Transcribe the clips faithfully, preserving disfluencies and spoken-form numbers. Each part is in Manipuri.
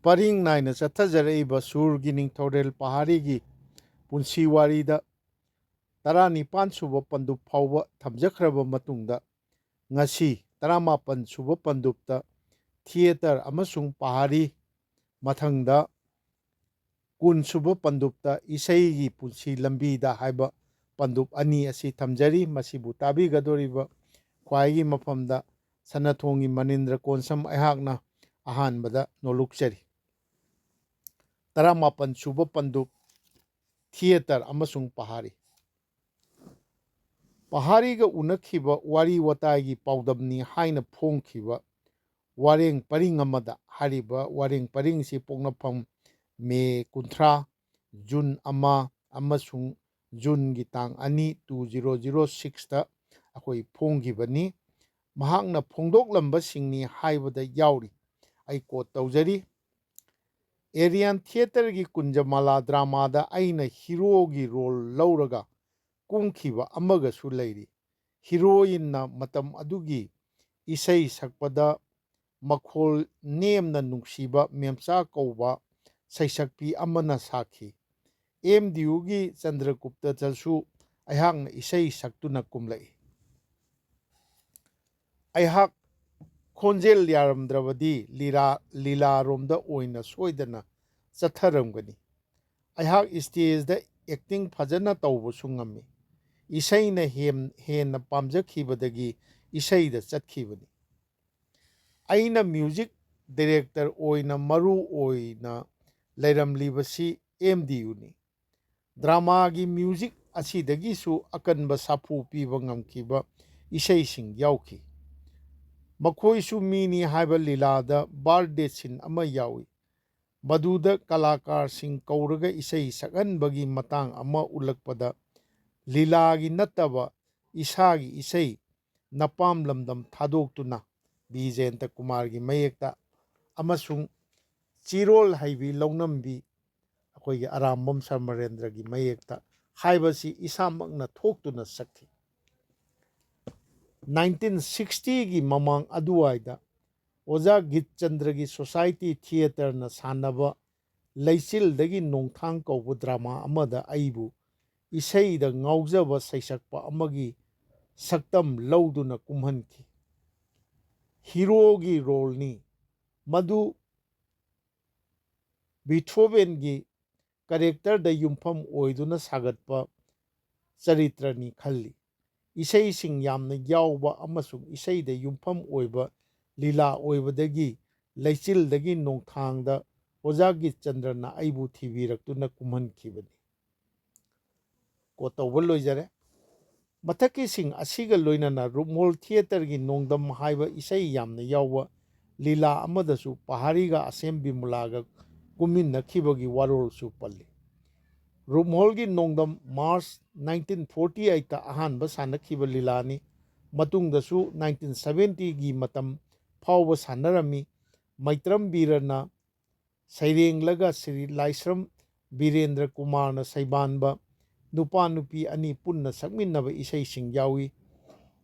ꯄꯔꯤꯡ ꯅꯥꯏꯅ ꯆꯠꯊꯖꯔꯛꯏꯕ ꯁꯨꯔꯒꯤ ꯅꯤꯡꯊꯧꯔꯦꯜ ꯄꯍꯥꯔꯤꯒꯤ ꯄꯨꯟꯁꯤ ꯋꯥꯔꯤꯗ ꯇꯔꯥꯅꯤꯄꯥꯟ ꯁꯨꯕ ꯄꯟꯗꯨꯞ ꯐꯥꯎꯕ ꯊꯝꯖꯈ꯭ꯔꯕ ꯃꯇꯨꯡꯗ, ꯉꯁꯤ ꯇꯔꯥꯃꯥꯄꯟ ꯁꯨꯕ ꯄꯟꯗꯨꯞꯇ ꯊꯤꯌꯦꯇꯔ ꯑꯃꯁꯨꯡ ꯄꯍꯥꯔꯤ, ꯃꯊꯪꯗ ꯀꯨꯟ ꯁꯨꯕ ꯄꯟꯗꯨꯞꯇ ꯏꯁꯩꯒꯤ ꯄꯨꯟꯁꯤ ꯂꯝꯕꯤꯗ ꯍꯥꯏꯕ ꯄꯟꯗꯨꯞ ꯑꯅꯤ ꯑꯁꯤ ꯊꯝꯖꯔꯤ꯫ ꯃꯁꯤꯕꯨ ꯇꯥꯕꯤꯒꯗꯧꯔꯤꯕ ꯈ꯭ꯋꯥꯏꯒꯤ ꯃꯐꯝꯗ ꯁꯅꯥꯊꯣꯡꯒꯤ ꯃꯅꯤꯟꯗ꯭ꯔ ꯀꯣꯟꯁꯝ ꯑꯩꯍꯥꯛꯅ ꯑꯍꯥꯟꯕꯗ ꯅꯣꯂꯨꯛꯆꯔꯤ꯫ ꯇꯔꯥꯃꯥꯄꯟ ꯁꯨꯕ ꯄꯟꯗꯨꯞ, ꯊꯤꯌꯦꯇꯔ ꯑꯃꯁꯨꯡ ꯄꯍꯥꯔꯤ꯫ ꯄꯍꯥꯔꯤꯒ ꯎꯅꯈꯤꯕ ꯋꯥꯔꯤ ꯋꯥꯇꯥꯏꯒꯤ ꯄꯥꯎꯗꯝꯅꯤ ꯍꯥꯏꯅ ꯐꯣꯡꯈꯤꯕ ꯋꯥꯔꯦꯡ ꯄꯔꯤꯡ ꯑꯃꯗ, ꯍꯥꯏꯔꯤꯕ ꯋꯥꯔꯦꯡ ꯄꯔꯤꯡꯁꯤ ꯄꯣꯛꯅꯐꯝ ꯃꯦ ꯀꯨꯟꯊ꯭ꯔꯥ, ꯖꯨꯟ ꯑꯃ ꯑꯃꯁꯨꯡ ꯖꯨꯟꯒꯤ ꯇꯥꯡ ꯑꯅꯤ, ꯇꯨ ꯖꯤꯔꯣ ꯖꯤꯔꯣ ꯁꯤꯛꯁꯇ ꯑꯩꯈꯣꯏ ꯐꯣꯡꯈꯤꯕꯅꯤ꯫ ꯃꯍꯥꯛꯅ ꯐꯣꯡꯗꯣꯛꯂꯝꯕꯁꯤꯡꯅꯤ ꯍꯥꯏꯕꯗ ꯌꯥꯎꯔꯤ꯫ ꯑꯩ ꯀꯣꯠ ꯇꯧꯖꯔꯤ꯫ ꯑꯦꯔꯤꯌꯥꯟ ꯊꯤꯌꯦꯇꯔꯒꯤ ꯀꯨꯟꯖꯃꯥꯂꯥ ꯗ꯭ꯔꯃꯥꯗ ꯑꯩꯅ ꯍꯤꯔꯣꯒꯤ ꯔꯣꯜ ꯂꯧꯔꯒ ꯀꯨꯝꯈꯤꯕ ꯑꯃꯒꯁꯨ ꯂꯩꯔꯤ꯫ ꯍꯤꯔꯣꯏꯟꯅ ꯃꯇꯝ ꯑꯗꯨꯒꯤ ꯏꯁꯩ ꯁꯛꯄꯗ ꯃꯈꯣꯜ ꯅꯦꯝꯅ ꯅꯨꯡꯁꯤꯕ ꯃꯦꯝꯆꯥ ꯀꯧꯕ ꯁꯩꯁꯛꯄꯤ ꯑꯃꯅ ꯁꯥꯈꯤ꯫ ꯑꯦꯝ ꯗꯤ ꯌꯨꯒꯤ ꯆꯟꯗ꯭ꯔꯒꯨꯞꯇꯗꯁꯨ ꯑꯩꯍꯥꯛꯅ ꯏꯁꯩ ꯁꯛꯇꯨꯅ ꯀꯨꯝꯂꯛꯏ꯫ ꯑꯩꯍꯥꯛ ꯈꯣꯟꯖꯦꯜ ꯌꯥꯔꯝꯗ꯭ꯔꯕꯗꯤ ꯂꯤꯂꯥ, ꯂꯤꯂꯥꯔꯣꯝꯗ ꯑꯣꯏꯅ ꯁꯣꯏꯗꯅ ꯆꯠꯊꯔꯝꯒꯅꯤ꯫ ꯑꯩꯍꯥꯛ ꯏꯁꯇꯦꯖꯗ ꯑꯦꯛꯇꯤꯡ ꯐꯖꯅ ꯇꯧꯕꯁꯨ ꯉꯝꯃꯤ꯫ ꯏꯁꯩꯅ ꯍꯦꯝ-, ꯍꯦꯟꯅ ꯄꯥꯝꯖꯈꯤꯕꯗꯒꯤ ꯏꯁꯩꯗ ꯆꯠꯈꯤꯕꯅꯤ꯫ ꯑꯩꯅ ꯃ꯭ꯌꯨꯖꯤꯛ ꯗꯥꯏꯔꯦꯛꯇꯔ ꯑꯣꯏꯅ ꯃꯔꯨ ꯑꯣꯏꯅ ꯂꯩꯔꯝꯂꯤꯕꯁꯤ ꯑꯦꯝ ꯗꯤ ꯌꯨꯅꯤ꯫ ꯗ꯭ꯔꯃꯥꯒꯤ ꯃ꯭ꯌꯨꯖꯤꯛ ꯑꯁꯤꯗꯒꯤꯁꯨ ꯑꯀꯟꯕ ꯁꯥꯐꯨ ꯄꯤꯕ ꯉꯝꯈꯤꯕ ꯏꯁꯩꯁꯤꯡ ꯌꯥꯎꯈꯤ꯫ ꯃꯈꯣꯏꯁꯨ ꯃꯤꯅꯤ ꯍꯥꯏꯕ ꯂꯤꯂꯥꯗ ꯕꯥꯔꯗꯦ ꯁꯤꯟ ꯑꯃ ꯌꯥꯎꯏ꯫ ꯃꯗꯨꯗ ꯀꯂꯥꯀꯥꯔꯁꯤꯡ ꯀꯧꯔꯒ ꯏꯁꯩ ꯁꯛꯍꯟꯕꯒꯤ ꯃꯇꯥꯡ ꯑꯃ ꯎꯠꯂꯛꯄꯗ, ꯂꯤꯂꯥꯒꯤ ꯅꯠꯇꯕ ꯏꯁꯥꯒꯤ ꯏꯁꯩ ꯅꯄꯥꯝ ꯂꯝꯗꯝ ꯊꯥꯗꯣꯛꯇꯨꯅ, ꯕꯤ ꯖꯌꯟꯇ ꯀꯨꯃꯥꯔꯒꯤ ꯃꯌꯦꯛꯇ, ꯑꯃꯁꯨꯡ ꯆꯤꯔꯣꯜ ꯍꯩꯕꯤ ꯂꯧꯅꯝꯕꯤ, ꯑꯩꯈꯣꯏꯒꯤ ꯑꯔꯥꯝꯕꯝ ꯁꯔꯃꯔꯦꯟꯗ꯭ꯔꯒꯤ ꯃꯌꯦꯛꯇ ꯍꯥꯏꯕꯁꯤ ꯏꯁꯥꯃꯛꯅ ꯊꯣꯛꯇꯨꯅ ꯁꯛꯈꯤ꯫ ꯅꯥꯏꯟꯇꯤꯟ ꯁꯤꯛꯁꯇꯤꯒꯤ ꯃꯃꯥꯡ ꯑꯗꯨꯋꯥꯏꯗ ꯑꯣꯖꯥ ꯒꯤꯠꯆꯟꯗ꯭ꯔꯒꯤ ꯁꯣꯁꯥꯏꯇꯤ ꯊꯤꯌꯦꯇꯔꯅ ꯁꯥꯟꯅꯕ ꯂꯩꯆꯤꯜꯗꯒꯤ ꯅꯣꯡꯊꯥꯡ ꯀꯧꯕ ꯗ꯭ꯔꯃꯥ ꯑꯃꯗ ꯑꯩꯕꯨ ꯏꯁꯩꯗ ꯉꯥꯎꯖꯕ ꯁꯩꯁꯛꯄ ꯑꯃꯒꯤ ꯁꯛꯇꯝ ꯂꯧꯗꯨꯅ ꯀꯨꯝꯍꯟꯈꯤ꯫ ꯍꯤꯔꯣꯒꯤ ꯔꯣꯜꯅꯤ꯫ ꯃꯗꯨ ꯕꯤꯊꯣꯕꯦꯟꯒꯤ ꯀꯦꯔꯦꯛꯇꯔꯗ ꯌꯨꯝꯐꯝ ꯑꯣꯏꯗꯨꯅ ꯁꯥꯒꯠꯄ ꯆꯔꯤꯇ꯭ꯔꯅꯤ ꯈꯜꯂꯤ꯫ ꯏꯁꯩꯁꯤꯡ ꯌꯥꯝꯅ ꯌꯥꯎꯕ ꯑꯃꯁꯨꯡ ꯏꯁꯩꯗ ꯌꯨꯝꯐꯝ ꯑꯣꯏꯕ ꯂꯤꯂꯥ ꯑꯣꯏꯕꯗꯒꯤ ꯂꯩꯆꯤꯜꯗꯒꯤ ꯅꯣꯡꯊꯥꯡꯗ ꯑꯣꯖꯥ ꯒꯤꯠꯆꯟꯗ꯭ꯔꯅ ꯑꯩꯕꯨ ꯊꯤꯕꯤꯔꯛꯇꯨꯅ ꯀꯨꯝꯍꯟꯈꯤꯕꯅꯤ꯫ ꯀꯣꯠ ꯇꯧꯕ ꯂꯣꯏꯖꯔꯦ꯫ ꯃꯊꯛꯀꯤꯁꯤꯡ ꯑꯁꯤꯒ ꯂꯣꯏꯅꯅ ꯔꯨꯞꯃꯣꯜ ꯊꯤꯌꯦꯇꯔꯒꯤ ꯅꯣꯡꯗꯝ ꯍꯥꯏꯕ ꯏꯁꯩ ꯌꯥꯝꯅ ꯌꯥꯎꯕ ꯂꯤꯂꯥ ꯑꯃꯗꯁꯨ ꯄꯍꯥꯔꯤꯒ ꯑꯁꯦꯝ ꯕꯤꯃꯂꯥꯒ ꯀꯨꯝꯃꯤꯟꯅꯈꯤꯕꯒꯤ ꯋꯥꯔꯣꯜꯁꯨ ꯄꯜꯂꯤ꯫ ꯔꯨꯞꯃꯣꯜꯒꯤ ꯅꯣꯡꯗꯝ ꯃꯥꯔꯆ ꯅꯥꯏꯟꯇꯤꯟ ꯐꯣꯔꯇꯤ ꯑꯩꯠꯇ ꯑꯍꯥꯟꯕ ꯁꯥꯟꯅꯈꯤꯕ ꯂꯤꯂꯥꯅꯤ꯫ ꯃꯇꯨꯡꯗꯁꯨ ꯅꯥꯏꯟꯇꯤꯟ ꯁꯕꯦꯟꯇꯤꯒꯤ ꯃꯇꯝ ꯐꯥꯎꯕ ꯁꯥꯟꯅꯔꯝꯃꯤ꯫ ꯃꯩꯇ꯭ꯔꯝ ꯕꯤꯔꯅ ꯁꯩꯔꯦꯡꯂꯒ ꯁ꯭ꯔꯤ ꯂꯥꯏꯁ꯭ꯔꯝ ꯕꯤꯔꯦꯟꯗ꯭ꯔ ꯀꯨꯃꯥꯔꯅ ꯁꯩꯕꯥꯟꯕ ꯅꯨꯄꯥ ꯅꯨꯄꯤ ꯑꯅꯤ ꯄꯨꯟꯅ ꯁꯛꯃꯤꯟꯅꯕ ꯏꯁꯩꯁꯤꯡ ꯌꯥꯎꯏ꯫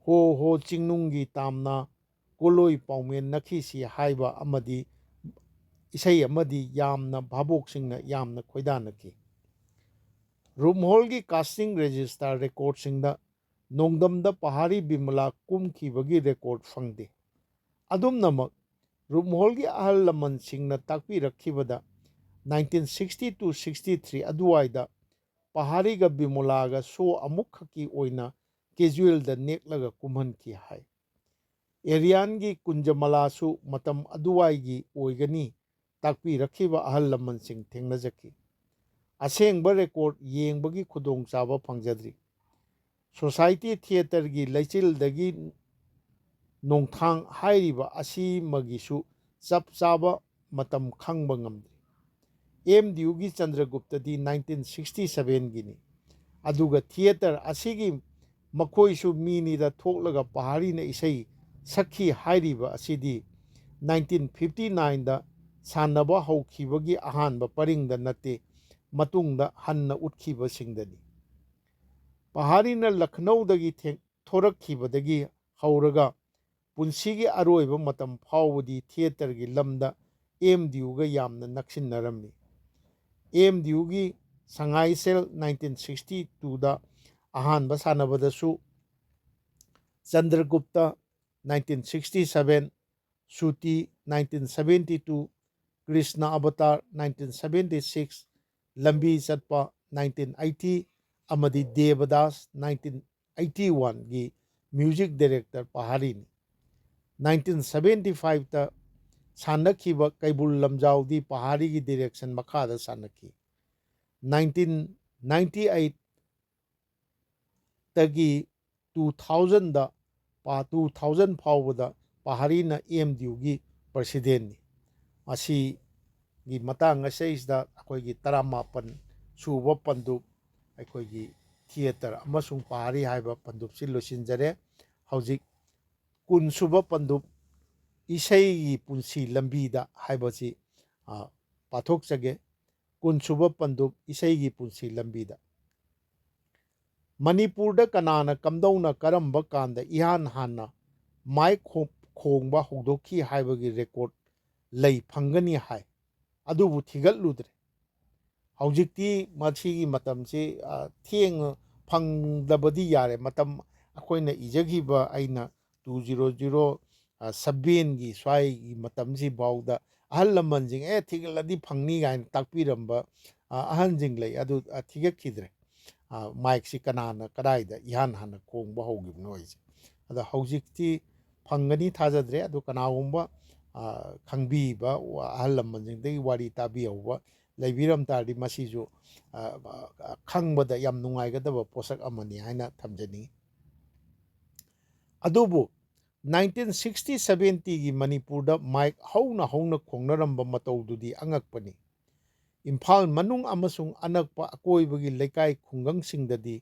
ꯍꯣ ꯍꯣ ꯆꯤꯡꯅꯨꯡꯒꯤ ꯇꯥꯝꯅ, ꯀꯣꯂꯣꯏ ꯄꯥꯎꯃꯦꯟ ꯅꯈꯤꯁꯤ ꯍꯥꯏꯕ ꯑꯃꯗꯤ ꯏꯁꯩ ꯑꯃꯗꯤ ꯌꯥꯝꯅ ꯚꯥꯕꯣꯛꯁꯤꯡꯅ ꯌꯥꯝꯅ ꯈꯣꯏꯗꯥꯅꯈꯤ꯫ ꯔꯨꯞꯃꯣꯍꯣꯜꯒꯤ ꯀꯥꯁꯇꯤꯡ ꯔꯦꯖꯤꯁꯇꯥꯔ ꯔꯦꯀꯣꯔꯗꯁꯤꯡꯗ ꯅꯣꯡꯗꯝꯗ ꯄꯍꯥꯔꯤ ꯕꯤꯃꯂꯥ ꯀꯨꯝꯈꯤꯕꯒꯤ ꯔꯦꯀꯣꯔꯗ ꯐꯪꯗꯦ꯫ ꯑꯗꯨꯝꯅꯃꯛ, ꯔꯨꯞꯃꯣꯍꯣꯜꯒꯤ ꯑꯍꯜ ꯂꯃꯟꯁꯤꯡꯅ ꯇꯥꯛꯄꯤꯔꯛꯈꯤꯕꯗ, nineteen sixty two sixty three ꯑꯗꯨꯋꯥꯏꯗ ꯄꯍꯥꯔꯤꯒ ꯕꯤꯃꯣꯂꯥꯒ ꯁꯣ ꯑꯃꯨꯛꯈꯛꯀꯤ ꯑꯣꯏꯅ ꯀꯦꯖꯨꯋꯦꯜꯗ ꯅꯦꯛꯂꯒ ꯀꯨꯝꯍꯟꯈꯤ ꯍꯥꯏ꯫ ꯑꯦꯔꯤꯌꯥꯟꯒꯤ ꯀꯨꯟꯖꯃꯂꯥꯁꯨ ꯃꯇꯝ ꯑꯗꯨꯋꯥꯏꯒꯤ ꯑꯣꯏꯒꯅꯤ ꯇꯥꯛꯄꯤꯔꯛꯈꯤꯕ ꯑꯍꯜ ꯂꯃꯟꯁꯤꯡ ꯊꯦꯡꯅꯖꯈꯤ꯫ ꯑꯁꯦꯡꯕ ꯔꯦꯀꯣꯔꯗ ꯌꯦꯡꯕꯒꯤ ꯈꯨꯗꯣꯡꯆꯥꯕ ꯐꯪꯖꯗ꯭ꯔꯤ꯫ ꯁꯣꯁꯥꯏꯇꯤ ꯊꯤꯌꯦꯇꯔꯒꯤ ꯂꯩꯆꯤꯜꯗꯒꯤ ꯅꯣꯡꯊꯥꯡ ꯍꯥꯏꯔꯤꯕ ꯑꯁꯤꯃꯒꯤꯁꯨ ꯆꯞ ꯆꯥꯕ ꯃꯇꯝ ꯈꯪꯕ ꯉꯝꯗ꯭ꯔꯤ꯫ ꯑꯦꯝ ꯗꯤ ꯌꯨꯒꯤ ꯆꯟꯗ꯭ꯔꯒꯨꯞꯇꯗꯤ ꯅꯥꯏꯟꯇꯤꯟ ꯁꯤꯛꯁꯇꯤ ꯁꯕꯦꯟꯒꯤꯅꯤ꯫ ꯑꯗꯨꯒ ꯊꯤꯌꯦꯇꯔ ꯑꯁꯤꯒꯤ ꯃꯈꯣꯏꯁꯨ ꯃꯤꯅꯤꯗ ꯊꯣꯛꯂꯒ ꯄꯍꯥꯔꯤꯅ ꯏꯁꯩ ꯁꯛꯈꯤ ꯍꯥꯏꯔꯤꯕ ꯑꯁꯤꯗꯤ ꯅꯥꯏꯟꯇꯤꯟ ꯐꯤꯐꯇꯤ ꯅꯥꯏꯟꯗ ꯁꯥꯟꯅꯕ ꯍꯧꯈꯤꯕꯒꯤ ꯑꯍꯥꯟꯕ ꯄꯔꯤꯡꯗ ꯅꯠꯇꯦ, ꯃꯇꯨꯡꯗ ꯍꯟꯅ ꯎꯠꯈꯤꯕꯁꯤꯡꯗꯅꯤ꯫ ꯄꯍꯥꯔꯤꯅ ꯂꯈꯅꯧꯗꯒꯤ ꯊꯦꯡ-, ꯊꯣꯔꯛꯈꯤꯕꯗꯒꯤ ꯍꯧꯔꯒ ꯄꯨꯟꯁꯤꯒꯤ ꯑꯔꯣꯏꯕ ꯃꯇꯝ ꯐꯥꯎꯕꯗꯤ ꯊꯤꯌꯦꯇꯔꯒꯤ ꯂꯝꯗ ꯑꯦꯝ ꯗꯤ ꯌꯨꯒ ꯌꯥꯝꯅ ꯅꯛꯁꯤꯟꯅꯔꯝꯃꯤ꯫ ꯑꯦꯝ ꯗꯤ ꯌꯨꯒꯤ ꯁꯉꯥꯏꯁꯦꯜ ꯅꯥꯏꯟꯇꯤꯟ ꯁꯤꯛꯁꯇꯤ ꯇꯨꯗ ꯑꯍꯥꯟꯕ ꯁꯥꯟꯅꯕꯗꯁꯨ, ꯆꯟꯗ꯭ꯔꯒꯨꯞꯇ ꯅꯥꯏꯟꯇꯤꯟ ꯁꯤꯛꯁꯇꯤ ꯁꯚꯦꯟ, ꯁꯨꯇꯤ nineteen seventy two, Krishna Avatar nineteen seventy six, ꯂꯝꯕꯤ ꯆꯠꯄ ꯅꯥꯏꯟꯇꯤꯟ ꯑꯩꯠꯇꯤ ꯑꯃꯗꯤ ꯗꯦꯕꯗꯥꯁ ꯅꯥꯏꯟꯇꯤꯟ ꯑꯩꯠꯇꯤ ꯋꯥꯟꯒꯤ ꯃ꯭ꯌꯨꯖꯤꯛ ꯗꯥꯏꯔꯦꯛꯇꯔ ꯄꯍꯥꯔꯤꯅꯤ꯫ ꯅꯥꯏꯟꯇꯤꯟ ꯁꯚꯦꯟꯇꯤ ꯐꯥꯏꯚꯇ ꯁꯥꯟꯅꯈꯤꯕ ꯀꯩꯕꯨꯜ ꯂꯝꯖꯥꯎꯗꯤ ꯄꯍꯥꯔꯤꯒꯤ ꯗꯤꯔꯦꯛꯁꯟ ꯃꯈꯥꯗ ꯁꯥꯟꯅꯈꯤ꯫ ꯅꯥꯏꯟꯇꯤꯟ ꯅꯥꯏꯟꯇꯤ ꯑꯩꯠ ꯇꯒꯤ ꯇꯨ ꯊꯥꯎꯖꯟꯗ, ꯇꯨ ꯊꯥꯎꯖꯟ ꯐꯥꯎꯕꯗ ꯄꯍꯥꯔꯤꯅ ꯑꯦꯝ ꯗꯤ ꯌꯨꯒꯤ ꯄ꯭ꯔꯁꯤꯗꯦꯟꯅꯤ꯫ ꯃꯁꯤꯒꯤ ꯃꯇꯥꯡ ꯑꯁꯤꯗꯩꯁꯤꯗ ꯑꯩꯈꯣꯏꯒꯤ ꯇꯔꯥꯃꯥꯄꯟ ꯁꯨꯕ ꯄꯟꯗꯨꯞ, ꯑꯩꯈꯣꯏꯒꯤ ꯊꯤꯌꯦꯇꯔ ꯑꯃꯁꯨꯡ ꯄꯍꯥꯔꯤ ꯍꯥꯏꯕ ꯄꯟꯗꯨꯞꯁꯤ ꯂꯣꯏꯁꯤꯟꯖꯔꯦ꯫ ꯍꯧꯖꯤꯛ ꯀꯨꯟ ꯁꯨꯕ ꯄꯟꯗꯨꯞ, ꯏꯁꯩꯒꯤ ꯄꯨꯟꯁꯤ ꯂꯝꯕꯤꯗ ꯍꯥꯏꯕꯁꯤ, ꯑ, ꯄꯥꯊꯣꯛꯆꯒꯦ꯫ ꯀꯨꯟ ꯁꯨꯕ ꯄꯟꯗꯨꯞ, ꯏꯁꯩꯒꯤ ꯄꯨꯟꯁꯤ ꯂꯝꯕꯤꯗ꯫ ꯃꯅꯤꯄꯨꯔꯗ ꯀꯅꯥꯅ ꯀꯝꯗꯧꯅ ꯀꯔꯝꯕ ꯀꯥꯟꯗ ꯏꯍꯥꯟ ꯍꯥꯟꯅ ꯃꯥꯏꯛ ꯈꯣ-, ꯈꯣꯡꯕ ꯍꯧꯗꯣꯛꯈꯤ ꯍꯥꯏꯕꯒꯤ ꯔꯦꯀꯣꯔꯠ ꯂꯩ ꯐꯪꯒꯅꯤ ꯍꯥꯏ꯫ ꯑꯗꯨꯕꯨ ꯊꯤꯒꯠꯂꯨꯗ꯭ꯔꯦ꯫ ꯍꯧꯖꯤꯛꯇꯤ ꯃꯁꯤꯒꯤ ꯃꯇꯝꯁꯤ, ꯑ, ꯊꯦꯡꯅ ꯐꯪꯗꯕꯗꯤ ꯌꯥꯔꯦ꯫ ꯃꯇꯝ ꯑꯩꯈꯣꯏꯅ ꯏꯖꯈꯤꯕ, ꯑꯩꯅ ꯇꯨ ꯖꯤꯔꯣ ꯖꯤꯔꯣ ꯁꯚꯦꯟꯒꯤ ꯁ꯭ꯋꯥꯏꯒꯤ ꯃꯇꯝꯁꯤ ꯐꯥꯎꯗ ꯑꯍꯜ ꯂꯃꯟꯁꯤꯡ, "ꯑꯦ, ꯊꯤꯒꯠꯂꯗꯤ ꯐꯪꯅꯤ" ꯀꯥꯏꯅ ꯇꯥꯛꯄꯤꯔꯝꯕ, ꯑ, ꯑꯍꯟꯁꯤꯡ ꯂꯩ꯫ ꯑꯗꯨ, ꯑ, ꯊꯤꯒꯠꯈꯤꯗ꯭ꯔꯦ꯫ ꯑ, ꯃꯥꯏꯛꯁꯤ ꯀꯅꯥꯅ ꯀꯗꯥꯏꯗ ꯏꯍꯥꯟ ꯍꯥꯟꯅ ꯈꯣꯡꯕ ꯍꯧꯈꯤꯕꯅꯣ ꯍꯥꯏꯁꯦ꯫ ꯑꯗꯣ ꯍꯧꯖꯤꯛꯇꯤ ꯐꯪꯒꯅꯤ ꯊꯥꯖꯗ꯭ꯔꯦ꯫ ꯑꯗꯣ ꯀꯅꯥꯒꯨꯝꯕ, ꯑ, ꯈꯪꯕꯤꯕ ꯋꯥ-, ꯑꯍꯜ ꯂꯃꯟꯁꯤꯡꯗꯒꯤ ꯋꯥꯔꯤ ꯇꯥꯕꯤꯍꯧꯕ ꯂꯩꯕꯤꯔꯝ ꯇꯥꯔꯗꯤ ꯃꯁꯤꯁꯨ, ꯑ, ꯑ, ꯈꯪꯕꯗ ꯌꯥꯝ ꯅꯨꯡꯉꯥꯏꯒꯗꯕ ꯄꯣꯠꯁꯛ ꯑꯃꯅꯤ ꯍꯥꯏꯅ ꯊꯝꯖꯅꯤꯡꯉꯤ꯫ ꯑꯗꯨꯕꯨ ꯅꯥꯏꯟꯇꯤꯟ ꯁꯤꯛꯁꯇꯤ ꯁꯚꯦꯟꯇꯤꯒꯤ ꯃꯅꯤꯄꯨꯔꯗ ꯃꯥꯏꯛ ꯍꯧꯅ ꯍꯧꯅ ꯈꯣꯡꯅꯔꯝꯕ ꯃꯇꯧꯗꯨꯗꯤ ꯑꯉꯛꯄꯅꯤ꯫ ꯏꯝꯐꯥꯜ ꯃꯅꯨꯡ ꯑꯃꯁꯨꯡ ꯑꯅꯛꯄ ꯑꯀꯣꯏꯕꯒꯤ ꯂꯩꯀꯥꯏ ꯈꯨꯡꯒꯪꯁꯤꯡꯗꯗꯤ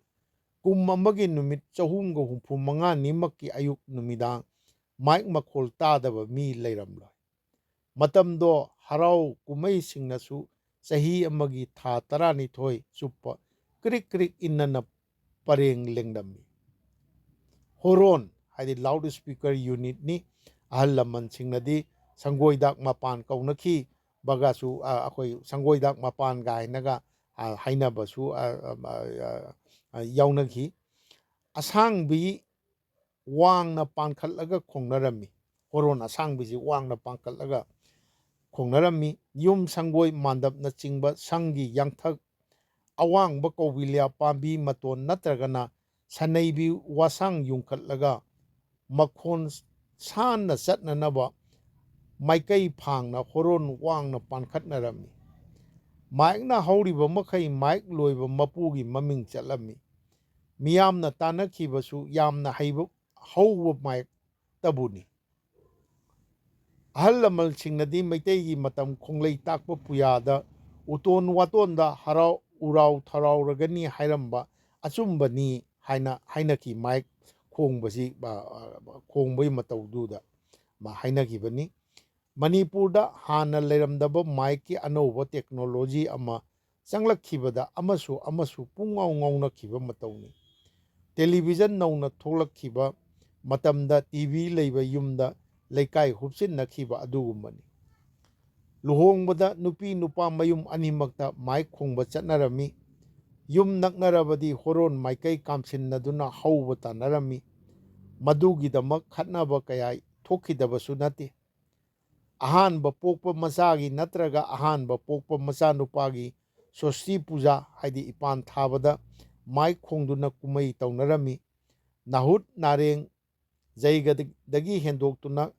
ꯀꯨꯝ ꯑꯃꯒꯤ ꯅꯨꯃꯤꯠ ꯆꯍꯨꯝꯒ ꯍꯨꯝꯐꯨ ꯃꯉꯥꯅꯤꯃꯛꯀꯤ ꯑꯌꯨꯛ ꯅꯨꯃꯤꯗꯥꯡ ꯃꯥꯏꯛ ꯃꯈꯣꯜ ꯇꯥꯗꯕ ꯃꯤ ꯂꯩꯔꯝꯂꯣꯏ꯫ ꯃꯇꯝꯗꯣ ꯍꯔꯥꯎ ꯀꯨꯝꯍꯩꯁꯤꯡꯅꯁꯨ ꯆꯍꯤ ꯑꯃꯒꯤ ꯊꯥ ꯇꯔꯥꯅꯤꯊꯣꯏ ꯆꯨꯞꯄ ꯀ꯭ꯔꯤꯛ ꯀ꯭ꯔꯤꯛ ꯏꯟꯅꯅ ꯄꯔꯦꯡ ꯂꯦꯡꯂꯝꯃꯤ꯫ ꯍꯣꯔꯣꯟ ꯍꯥꯏꯗꯤ ꯂꯥꯎꯠ ꯁ꯭ꯄꯤꯀꯔ ꯌꯨꯅꯤꯠꯅꯤ꯫ ꯑꯍꯜ ꯂꯃꯟꯁꯤꯡꯅꯗꯤ ꯁꯪꯒꯣꯏꯗꯥꯛ ꯃꯄꯥꯟ ꯀꯧꯅꯈꯤꯕꯒꯁꯨ, ꯑ, ꯑꯩꯈꯣꯏ ꯁꯪꯒꯣꯏꯗꯥꯛ ꯃꯄꯥꯟꯒ ꯍꯥꯏꯅꯒ, ꯑ, ꯍꯥꯏꯅꯕꯁꯨ, ꯑ, ꯑ, ꯑ, ꯑ, ꯌꯥꯎꯅꯈꯤ꯫ ꯑꯁꯥꯡꯕꯤ ꯋꯥꯡꯅ ꯄꯥꯟꯈꯠꯂꯒ ꯈꯣꯡꯅꯔꯝꯃꯤ꯫ ꯍꯣꯔꯣꯟ ꯑꯁꯥꯡꯕꯤꯁꯤ ꯋꯥꯡꯅ ꯄꯥꯟꯈꯠꯂꯒ ꯈꯣꯡꯅꯔꯝꯃꯤ꯫ ꯌꯨꯝ ꯁꯪꯒꯣꯏ ꯃꯥꯟꯗꯞꯅꯆꯤꯡꯕ ꯁꯪꯒꯤ ꯌꯥꯡꯊꯛ ꯑꯋꯥꯡꯕ ꯀꯧꯕꯤꯂꯤꯌꯥ ꯄꯥꯝꯕꯤ ꯃꯇꯣꯟ ꯅꯠꯇ꯭ꯔꯒꯅ ꯁꯅꯩꯕꯤ ꯋꯥꯁꯥꯡ ꯌꯨꯡꯈꯠꯂꯒ ꯃꯈꯣꯟ ꯁꯥꯟꯅ ꯆꯠꯅꯅꯕ ꯃꯥꯏꯀꯩ ꯐꯥꯡꯅ ꯍꯣꯔꯣꯟ ꯋꯥꯡꯅ ꯄꯥꯟꯈꯠꯅꯔꯝꯃꯤ꯫ ꯃꯥꯏꯛꯅ ꯍꯧꯔꯤꯕ ꯃꯈꯩ ꯃꯥꯏꯛ ꯂꯣꯏꯕ ꯃꯄꯨꯒꯤ ꯃꯃꯤꯡ ꯆꯠꯂꯝꯃꯤ꯫ ꯃꯤꯌꯥꯝꯅ ꯇꯥꯟꯅꯈꯤꯕꯁꯨ ꯌꯥꯝꯅ ꯍꯩꯕ ꯍꯧꯕ ꯃꯥꯏꯛꯇꯕꯨꯅꯤ꯫ ꯑꯍꯜ ꯂꯃꯟꯁꯤꯡꯅꯗꯤ ꯃꯩꯇꯩꯒꯤ ꯃꯇꯝ ꯈꯣꯡꯂꯩ ꯇꯥꯛꯄ ꯄꯨꯌꯥꯗ ꯎꯇꯣꯟ ꯋꯥꯇꯣꯟꯗ ꯍꯔꯥꯎ ꯎꯔꯥꯎ ꯊꯔꯥꯎꯔꯒꯅꯤ ꯍꯥꯏꯔꯝꯕ ꯑꯆꯨꯝꯕꯅꯤ ꯍꯥꯏꯅ ꯍꯥꯏꯅꯈꯤ꯫ ꯃꯥꯏꯛ ꯈꯣꯡꯕꯁꯤ, ꯑ, ꯑ, ꯈꯣꯡꯕꯒꯤ ꯃꯇꯧꯗꯨꯗ ꯃꯥ ꯍꯥꯏꯅꯈꯤꯕꯅꯤ꯫ ꯃꯅꯤꯄꯨꯔꯗ ꯍꯥꯟꯅ ꯂꯩꯔꯝꯗꯕ ꯃꯥꯏꯛꯀꯤ ꯑꯅꯧꯕ ꯇꯦꯛꯅꯣꯂꯣꯖꯤ ꯑꯃ ꯆꯪꯂꯛꯈꯤꯕꯗ ꯑꯃꯁꯨ ꯑꯃꯁꯨ ꯄꯨꯡꯉꯥꯎ ꯉꯥꯎꯅꯈꯤꯕ ꯃꯇꯧꯅꯤ꯫ ꯇꯦꯂꯤꯚꯤꯖꯟ ꯅꯧꯅ ꯊꯣꯛꯂꯛꯈꯤꯕ ꯃꯇꯝꯗ ꯇꯤ ꯚꯤ ꯂꯩꯕ ꯌꯨꯝꯗ ꯂꯩꯀꯥꯏ ꯍꯨꯞꯆꯤꯟꯅꯈꯤꯕ ꯑꯗꯨꯒꯨꯝꯕꯅꯤ꯫ ꯂꯨꯍꯣꯡꯕꯗ ꯅꯨꯄꯤ ꯅꯨꯄꯥ ꯃꯌꯨꯝ ꯑꯅꯤꯃꯛꯇ ꯃꯥꯏꯛ ꯈꯣꯡꯕ ꯆꯠꯅꯔꯝꯃꯤ꯫ ꯌꯨꯝ ꯅꯛꯅꯔꯕꯗꯤ ꯍꯣꯔꯣꯟ ꯃꯥꯏꯀꯩ ꯀꯥꯝꯁꯤꯟꯅꯗꯨꯅ ꯍꯧꯕ ꯇꯥꯟꯅꯔꯝꯃꯤ꯫ ꯃꯗꯨꯒꯤꯗꯃꯛ ꯈꯠꯅꯕ ꯀꯌꯥ ꯊꯣꯛꯈꯤꯗꯕꯁꯨ ꯅꯠꯇꯦ꯫ ꯑꯍꯥꯟꯕ ꯄꯣꯛꯄ ꯃꯆꯥꯒꯤ ꯅꯠꯇ꯭ꯔꯒ ꯑꯍꯥꯟꯕ ꯄꯣꯛꯄ ꯃꯆꯥꯅꯨꯄꯥꯒꯤ ꯁꯣꯁꯇꯤ ꯄꯨꯖꯥ, ꯍꯥꯏꯗꯤ ꯏꯄꯥꯟ ꯊꯥꯕꯗ ꯃꯥꯏꯛ ꯈꯣꯡꯗꯨꯅ ꯀꯨꯝꯍꯩ ꯇꯧꯅꯔꯝꯃꯤ꯫ ꯅꯥꯍꯨꯠ ꯅꯥꯔꯦꯡ ꯖꯩꯒꯗꯒꯤ ꯍꯦꯟꯗꯣꯛꯇꯨꯅ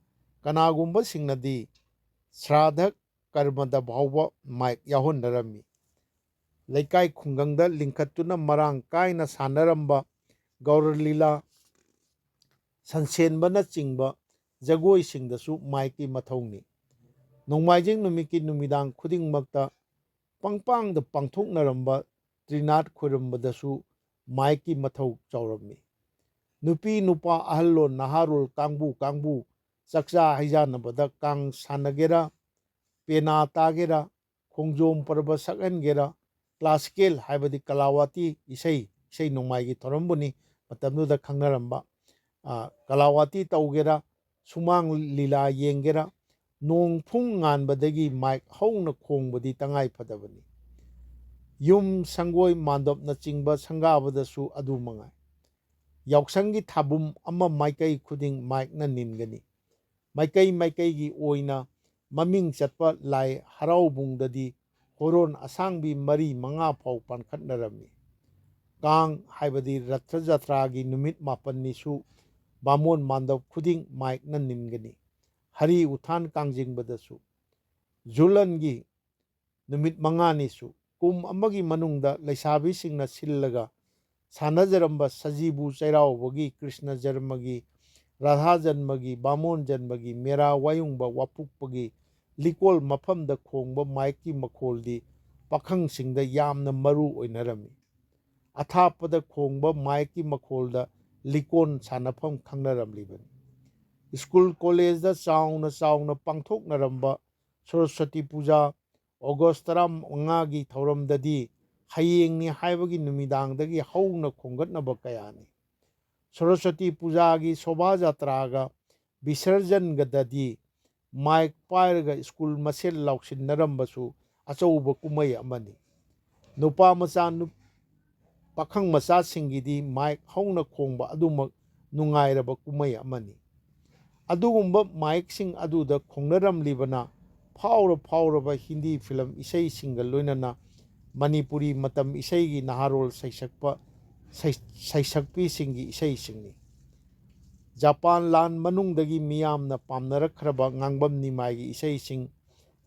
ꯀꯅꯥꯒꯨꯝꯕꯁꯤꯡꯅꯗꯤ ꯁ꯭ꯔꯥꯙ ꯀꯔꯃꯗ ꯐꯥꯎꯕ ꯃꯥꯏꯛ ꯌꯥꯎꯍꯟꯅꯔꯝꯃꯤ꯫ ꯂꯩꯀꯥꯏ ꯈꯨꯡꯒꯪꯗ ꯂꯤꯡꯈꯠꯇꯨꯅ ꯃꯔꯥꯡ ꯀꯥꯏꯅ ꯁꯥꯟꯅꯔꯝꯕ ꯒꯧꯔ ꯂꯤꯂꯥ, ꯁꯟꯁꯦꯟꯕꯅꯆꯤꯡꯕ ꯖꯒꯣꯏꯁꯤꯡꯗꯁꯨ ꯃꯥꯏꯛꯀꯤ ꯃꯊꯧꯅꯤ꯫ ꯅꯣꯡꯃꯥꯏꯖꯤꯡ ꯅꯨꯃꯤꯠꯀꯤ ꯅꯨꯃꯤꯗꯥꯡ ꯈꯨꯗꯤꯡꯃꯛꯇ ꯄꯪꯄꯥꯡꯗ ꯄꯥꯡꯊꯣꯛꯅꯔꯝꯕ ꯇ꯭ꯔꯤꯅꯥꯠ ꯈꯣꯏꯔꯝꯕꯗꯁꯨ ꯃꯥꯏꯛꯀꯤ ꯃꯊꯧ ꯆꯥꯎꯔꯝꯃꯤ꯫ ꯅꯨꯄꯤ ꯅꯨꯄꯥ ꯑꯍꯜꯂꯣꯟ ꯅꯍꯥꯔꯣꯜ ꯀꯥꯡꯕꯨ ꯀꯥꯡꯕꯨ ꯆꯥꯛꯆꯥ ꯍꯩꯖꯥꯟꯅꯕꯗ ꯀꯥꯡ ꯁꯥꯟꯅꯒꯦꯔꯥ, ꯄꯦꯅꯥ ꯇꯥꯒꯦꯔꯥ, ꯈꯣꯡꯖꯣꯝ ꯄꯔꯕ ꯁꯛꯍꯟꯒꯦꯔꯥ, ꯀ꯭ꯂꯥꯁꯤꯀꯦꯜ ꯍꯥꯏꯕꯗꯤ ꯀꯂꯥꯋꯥꯇꯤ ꯏꯁꯩ, ꯏꯁꯩ ꯅꯣꯡꯃꯥꯏꯒꯤ ꯊꯧꯔꯝꯕꯨꯅꯤ ꯃꯇꯝꯗꯨꯗ ꯈꯪꯅꯔꯝꯕ꯫ ꯀꯂꯥꯋꯥꯇꯤ ꯇꯧꯒꯦꯔꯥ, ꯁꯨꯃꯥꯡ ꯂꯤꯂꯥ ꯌꯦꯡꯒꯦꯔꯥ, ꯅꯣꯡ ꯐꯨꯡ ꯉꯥꯟꯕꯗꯒꯤ ꯃꯥꯏꯛ ꯍꯧꯅ ꯈꯣꯡꯕꯗꯤ ꯇꯉꯥꯏ ꯐꯗꯕꯅꯤ꯫ ꯌꯨꯝ, ꯁꯪꯒꯣꯏ, ꯃꯥꯟꯗꯞꯅꯆꯤꯡꯕ ꯁꯪꯒꯥꯕꯗꯁꯨ ꯑꯗꯨ ꯃꯉꯥꯏ꯫ ꯌꯥꯎꯁꯪꯒꯤ ꯊꯥꯕꯨꯝ ꯑꯃ ꯃꯥꯏꯀꯩ ꯈꯨꯗꯤꯡ ꯃꯥꯏꯛꯅ ꯅꯤꯟꯒꯅꯤ꯫ ꯃꯥꯏꯀꯩ ꯃꯥꯏꯀꯩꯒꯤ ꯑꯣꯏꯅ ꯃꯃꯤꯡ ꯆꯠꯄ ꯂꯥꯏ ꯍꯔꯥꯎꯕꯨꯡꯗꯗꯤ ꯍꯣꯔꯣꯟ ꯑꯁꯥꯡꯕꯤ ꯃꯔꯤ ꯃꯉꯥ ꯐꯥꯎ ꯄꯥꯟꯈꯠꯅꯔꯝꯃꯤ꯫ ꯀꯥꯡ ꯍꯥꯏꯕꯗꯤ ꯔꯊ ꯖꯇ꯭ꯔꯥꯒꯤ ꯅꯨꯃꯤꯠ ꯃꯥꯄꯟꯅꯤꯁꯨ ꯕꯥꯃꯣꯟ ꯃꯥꯟꯗꯞ ꯈꯨꯗꯤꯡ ꯃꯥꯏꯛꯅ ꯅꯤꯟꯒꯅꯤ꯫ ꯍꯔꯤ ꯎꯊꯥꯟ ꯀꯥꯡꯖꯤꯡꯕꯗꯁꯨ꯫ ꯖꯨꯂꯟꯒꯤ ꯅꯨꯃꯤꯠ ꯃꯉꯥꯅꯤꯁꯨ꯫ ꯀꯨꯝ ꯑꯃꯒꯤ ꯃꯅꯨꯡꯗ ꯂꯩꯁꯥꯕꯤꯁꯤꯡꯅ ꯁꯤꯜꯂꯒ ꯁꯥꯟꯅꯖꯔꯝꯕ ꯁꯖꯤꯕꯨ ꯆꯩꯔꯥꯎꯕꯒꯤ, ꯀ꯭ꯔꯤꯁꯅ ꯖꯔꯃꯒꯤ, ꯔꯥꯙꯥ ꯖꯟꯃꯒꯤ, ꯕꯥꯃꯣꯟ ꯖꯟꯃꯒꯤ, ꯃꯦꯔꯥ ꯋꯥꯌꯨꯡꯕ ꯋꯥꯄꯨꯛꯄꯒꯤ, ꯂꯤꯀꯣꯜ ꯃꯐꯝꯗ ꯈꯣꯡꯕ ꯃꯥꯏꯛꯀꯤ ꯃꯈꯣꯜꯗꯤ ꯄꯥꯈꯪꯁꯤꯡꯗ ꯌꯥꯝꯅ ꯃꯔꯨ ꯑꯣꯏꯅꯔꯝꯃꯤ꯫ ꯑꯊꯥꯞꯄꯗ ꯈꯣꯡꯕ ꯃꯥꯏꯛꯀꯤ ꯃꯈꯣꯜꯗ ꯂꯤꯀꯣꯟ ꯁꯥꯟꯅꯐꯝ ꯈꯪꯅꯔꯝꯂꯤꯕꯅꯤ꯫ ꯁ꯭ꯀꯨꯜ ꯀꯣꯂꯦꯖꯇ ꯆꯥꯎꯅ ꯆꯥꯎꯅ ꯄꯥꯡꯊꯣꯛꯅꯔꯝꯕ ꯁꯔꯁ꯭ꯋꯇꯤ ꯄꯨꯖꯥ, ꯑꯣꯒꯁ ꯇꯔꯥꯃꯉꯥꯒꯤ ꯊꯧꯔꯝꯗꯗꯤ ꯍꯌꯦꯡꯅꯤ ꯍꯥꯏꯕꯒꯤ ꯅꯨꯃꯤꯗꯥꯡꯗꯒꯤ ꯍꯧꯅ ꯈꯣꯡꯒꯠꯅꯕ ꯀꯌꯥꯅꯤ꯫ ꯁꯔꯁ꯭ꯋꯇꯤ ꯄꯨꯖꯥꯒꯤ ꯁꯣꯚꯥ ꯖꯇ꯭ꯔꯥꯒ ꯕꯤꯁꯔꯖꯟꯒꯗꯗꯤ ꯃꯥꯏꯛ ꯄꯥꯏꯔꯒ ꯁ꯭ꯀꯨꯜ ꯃꯁꯦꯜ ꯂꯥꯎꯁꯤꯟꯅꯔꯝꯕꯁꯨ ꯑꯆꯧꯕ ꯀꯨꯝꯍꯩ ꯑꯃꯅꯤ꯫ ꯅꯨꯄꯥ ꯃꯆꯥ ꯅꯨ-, ꯄꯥꯈꯪ ꯃꯆꯥꯁꯤꯡꯒꯤꯗꯤ ꯃꯥꯏꯛ ꯍꯧꯅ ꯈꯣꯡꯕ ꯑꯗꯨꯃꯛ ꯅꯨꯡꯉꯥꯏꯔꯕ ꯀꯨꯝꯍꯩ ꯑꯃꯅꯤ꯫ ꯑꯗꯨꯒꯨꯝꯕ ꯃꯥꯏꯛꯁꯤꯡ ꯑꯗꯨꯗ ꯈꯣꯡꯅꯔꯝꯂꯤꯕꯅ ꯐꯥꯎꯔ ꯐꯥꯎꯔꯕ ꯍꯤꯟꯗꯤ ꯐꯤꯂꯝ ꯏꯁꯩꯁꯤꯡꯒ ꯂꯣꯏꯅꯅ ꯃꯅꯤꯄꯨꯔꯤ ꯃꯇꯝ ꯏꯁꯩꯒꯤ ꯅꯍꯥꯔꯣꯜ ꯁꯩꯁꯛꯄ, ꯁꯩ-, ꯁꯩꯁꯛꯄꯤꯁꯤꯡꯒꯤ ꯏꯁꯩꯁꯤꯡꯅꯤ꯫ ꯖꯄꯥꯟ ꯂꯥꯟ ꯃꯅꯨꯡꯗꯒꯤ ꯃꯤꯌꯥꯝꯅ ꯄꯥꯝꯅꯔꯛꯈ꯭ꯔꯕ ꯉꯥꯡꯕꯝ ꯅꯤꯃꯥꯏꯒꯤ ꯏꯁꯩꯁꯤꯡ,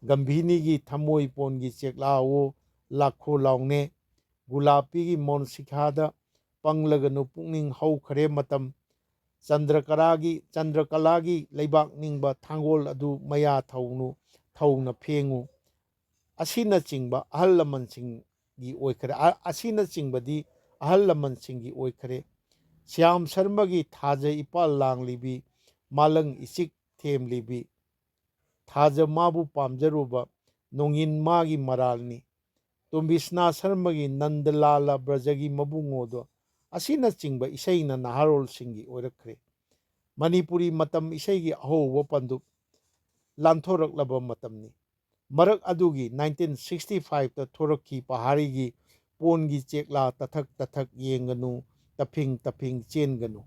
ꯒꯝꯚꯤꯅꯤꯒꯤ ꯊꯃꯣꯏ ꯄꯣꯟꯒꯤ ꯆꯦꯛꯂꯥꯋꯣ ꯂꯥꯛꯈꯣ ꯂꯥꯎꯅꯦ, ꯒꯨꯂꯥꯄꯤꯒꯤ ꯃꯣꯟꯁꯤꯈꯥꯗ ꯄꯪꯂꯒꯅꯨ ꯄꯨꯛꯅꯤꯡ ꯍꯧꯈ꯭ꯔꯦ ꯃꯇꯝ, ꯆꯟꯗ꯭ꯔꯀꯂꯥꯒꯤ, ꯆꯟꯗ꯭ꯔꯀꯂꯥꯒꯤ ꯂꯩꯕꯥꯛ ꯅꯤꯡꯕ ꯊꯥꯡꯒꯣꯜ ꯑꯗꯨ ꯃꯌꯥ ꯊꯧꯅꯨ, ꯊꯧꯅ ꯐꯦꯡꯉꯨ, ꯑꯁꯤꯅꯆꯤꯡꯕ ꯑꯍꯜ ꯂꯃꯟꯁꯤꯡꯒꯤ ꯑꯣꯏꯈ꯭ꯔꯦ, ꯑ-, ꯑꯁꯤꯅꯆꯤꯡꯕꯗꯤ ꯑꯍꯜ ꯂꯃꯟꯁꯤꯡꯒꯤ ꯑꯣꯏꯈ꯭ꯔꯦ꯫ ꯁ꯭ꯌꯥꯝ ꯁꯔꯃꯒꯤ ꯊꯥꯖ ꯏꯄꯥꯜ ꯂꯥꯡꯂꯤꯕꯤ, ꯃꯥꯂꯪ ꯏꯆꯤꯛ ꯊꯦꯝꯂꯤꯕꯤ, ꯊꯥꯖ ꯃꯥꯕꯨ ꯄꯥꯝꯖꯔꯨꯕ, ꯅꯣꯡꯏꯟ ꯃꯥꯒꯤ ꯃꯔꯥꯜꯅꯤ꯫ ꯇꯣꯝꯕꯤꯁꯅꯥ ꯁꯔꯃꯒꯤ ꯅꯟꯗꯂꯥꯂ ꯕ꯭ꯔꯖꯒꯤ ꯃꯕꯨꯡꯉꯣꯗꯣ ꯑꯁꯤꯅꯆꯤꯡꯕ ꯏꯁꯩꯅ ꯅꯍꯥꯔꯣꯜꯁꯤꯡꯒꯤ ꯑꯣꯏꯔꯛꯈ꯭ꯔꯦ꯫ ꯃꯅꯤꯄꯨꯔꯤ ꯃꯇꯝ ꯏꯁꯩꯒꯤ ꯑꯍꯧꯕ ꯄꯟꯗꯨꯞ ꯂꯥꯟꯊꯣꯔꯛꯂꯕ ꯃꯇꯝꯅꯤ꯫ ꯃꯔꯛ ꯑꯗꯨꯒꯤ nineteen sixty five ꯇ ꯊꯣꯔꯛꯈꯤ ꯄꯍꯥꯔꯤꯒꯤ ꯄꯣꯟꯒꯤ ꯆꯦꯛꯂꯥ ꯇꯊꯛ ꯇꯊꯛ ꯌꯦꯡꯒꯅꯨ, ꯇꯐꯤꯡ ꯇꯐꯤꯡ ꯆꯦꯟꯒꯅꯨ꯫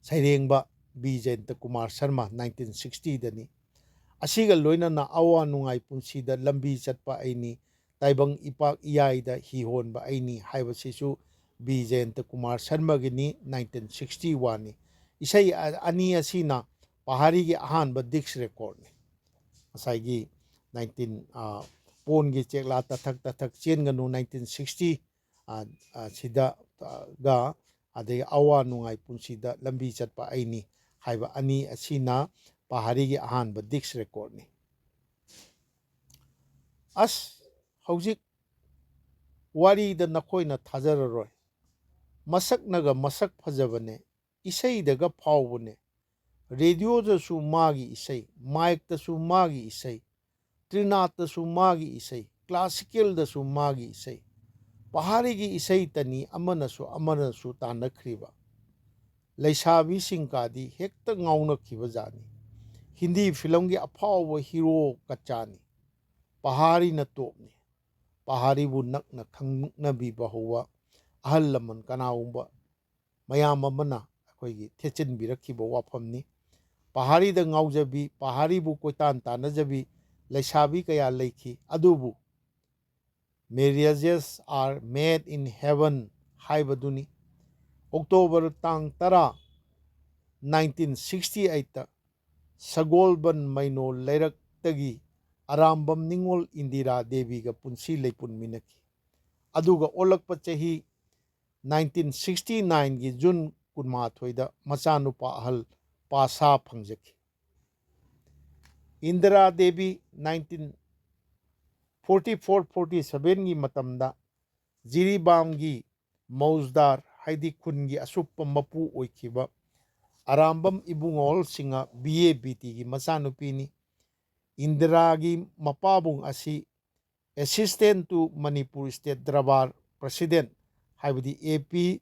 ꯁꯩꯔꯦꯡꯕ B Jayanta Kumar Sharma, nineteen sixty ꯗꯅꯤ꯫ ꯑꯁꯤꯒ ꯂꯣꯏꯅꯅ ꯑꯋꯥ ꯅꯨꯡꯉꯥꯏ ꯄꯨꯟꯁꯤꯗ ꯂꯝꯕꯤ ꯆꯠꯄ ꯑꯩꯅꯤ, ꯇꯥꯏꯕꯪ ꯏꯄꯥꯛ ꯏꯌꯥꯏꯗ ꯍꯤ ꯍꯣꯟꯕ ꯑꯩꯅꯤ ꯍꯥꯏꯕꯁꯤꯁꯨ ꯕꯤ ꯖꯌꯟꯇ ꯀꯨꯃꯥꯔ ꯁꯔꯃꯒꯤꯅꯤ, nineteen sixty one ꯅꯤ꯫ ꯏꯁꯩ ꯑ-, ꯑꯅꯤ ꯑꯁꯤꯅ ꯄꯍꯥꯔꯤꯒꯤ ꯑꯍꯥꯟꯕ ꯗꯤꯁꯛ ꯔꯦꯀꯣꯔꯗꯅꯤ꯫ ꯉꯁꯥꯏꯒꯤ nineteen, ꯑ, ꯄꯣꯟꯒꯤ ꯆꯦꯛꯂꯥ ꯇꯊꯛ ꯇꯊꯛ ꯆꯦꯟꯒꯅꯨ nineteen sixty, ꯑ, ꯑ, ꯁꯤꯗ, ꯑ, ꯒ, ꯑꯗꯒꯤ ꯑꯋꯥ ꯅꯨꯡꯉꯥꯏ ꯄꯨꯟꯁꯤꯗ ꯂꯝꯕꯤ ꯆꯠꯄ ꯑꯩꯅꯤ ꯍꯥꯏꯕ ꯑꯅꯤ ꯑꯁꯤꯅ ꯄꯍꯥꯔꯤꯒꯤ ꯑꯍꯥꯟꯕ ꯗꯤꯁꯛ ꯔꯦꯀꯣꯔꯗꯅꯤ꯫ ꯑꯁ, ꯍꯧꯖꯤꯛ ꯋꯥꯔꯤꯗ ꯅꯈꯣꯏꯅ ꯊꯥꯖꯔꯔꯣꯏ꯫ ꯃꯁꯛꯅꯒ ꯃꯁꯛ ꯐꯖꯕꯅꯦ, ꯏꯁꯩꯗꯒ ꯐꯥꯎꯕꯅꯦ꯫ ꯔꯦꯗꯤꯑꯣꯗꯁꯨ ꯃꯥꯒꯤ ꯏꯁꯩ, ꯃꯥꯏꯛꯇꯁꯨ ꯃꯥꯒꯤ ꯏꯁꯩ, ꯇ꯭ꯔꯤꯅꯥꯠꯇꯁꯨ ꯃꯥꯒꯤ ꯏꯁꯩ, ꯀ꯭ꯂꯥꯁꯤꯀꯦꯜꯗꯁꯨ ꯃꯥꯒꯤ ꯏꯁꯩ꯫ ꯄꯍꯥꯔꯤꯒꯤ ꯏꯁꯩꯇꯅꯤ ꯑꯃꯅꯁꯨ ꯑꯃꯅꯁꯨ ꯇꯥꯟꯅꯈ꯭ꯔꯤꯕ꯫ ꯂꯩꯁꯥꯕꯤꯁꯤꯡ ꯀꯥꯗꯤ ꯍꯦꯛꯇ ꯉꯥꯎꯅꯈꯤꯕ ꯖꯥꯠꯅꯤ꯫ ꯍꯤꯟꯗꯤ ꯐꯤꯂꯝꯒꯤ ꯑꯐꯥꯎꯕ ꯍꯤꯔꯣ ꯀꯆꯥꯅꯤ꯫ ꯄꯍꯥꯔꯤꯅ ꯇꯣꯞꯅꯤ꯫ ꯄꯍꯥꯔꯤꯕꯨ ꯅꯛꯅ ꯈꯪꯅꯕꯤꯕ ꯍꯧꯕ ꯑꯍꯜ ꯂꯃꯟ ꯀꯅꯥꯒꯨꯝꯕ ꯃꯌꯥꯝ ꯑꯃꯅ ꯑꯩꯈꯣꯏꯒꯤ ꯊꯦꯠꯆꯤꯟꯕꯤꯔꯛꯈꯤꯕ ꯋꯥꯐꯝꯅꯤ꯫ ꯄꯍꯥꯔꯤꯗ ꯉꯥꯎꯖꯕꯤ, ꯄꯍꯥꯔꯤꯕꯨ ꯀꯣꯏꯇꯥꯟ ꯇꯥꯟꯅꯖꯕꯤ ꯂꯩꯁꯥꯕꯤ ꯀꯌꯥ ꯂꯩꯈꯤ꯫ ꯑꯗꯨꯕꯨ "Marriages are made in heaven" ꯍꯥꯏꯕꯗꯨꯅꯤ꯫ ꯑꯣꯛꯇꯣꯕꯔ ꯇꯥꯡ ꯇꯔꯥ, nineteen sixty eight ꯇ ꯁꯒꯣꯜꯕꯟ ꯃꯩꯅꯣ ꯂꯩꯔꯛꯇꯒꯤ ꯑꯔꯥꯝꯕꯝ ꯅꯤꯉꯣꯜ ꯏꯟꯗꯤꯔꯥ ꯗꯦꯕꯤꯒ ꯄꯨꯟꯁꯤ ꯂꯩꯄꯨꯟꯃꯤꯟꯅꯈꯤ꯫ ꯑꯗꯨꯒ ꯑꯣꯜꯂꯛꯄ ꯆꯍꯤ nineteen sixty nine ꯒꯤ ꯖꯨꯟ ꯀꯨꯟꯃꯥꯊꯣꯏꯗ ꯃꯆꯥꯅꯨꯄꯥ ꯑꯍꯜ ꯄꯥꯁꯥ ꯐꯪꯖꯈꯤ꯫ Indira Devi nineteen forty four forty seven ꯒꯤ ꯃꯇꯝꯗ ꯖꯤꯔꯤꯕꯥꯝꯒꯤ ꯃꯧꯖꯗꯥꯔ, ꯍꯥꯏꯗꯤ ꯈꯨꯟꯒꯤ ꯑꯁꯨꯞꯄ ꯃꯄꯨ ꯑꯣꯏꯈꯤꯕ ꯑꯔꯥꯝꯕꯝ ꯏꯕꯨꯡꯉꯣ Singh B A B T ꯒꯤ ꯃꯆꯥꯅꯨꯄꯤꯅꯤ꯫ ꯏꯟꯗꯤꯔꯥꯒꯤ ꯃꯄꯥꯕꯨꯡ ꯑꯁꯤ Assistant to Manipur State Darbar President, ꯍꯥꯏꯕꯗꯤ A P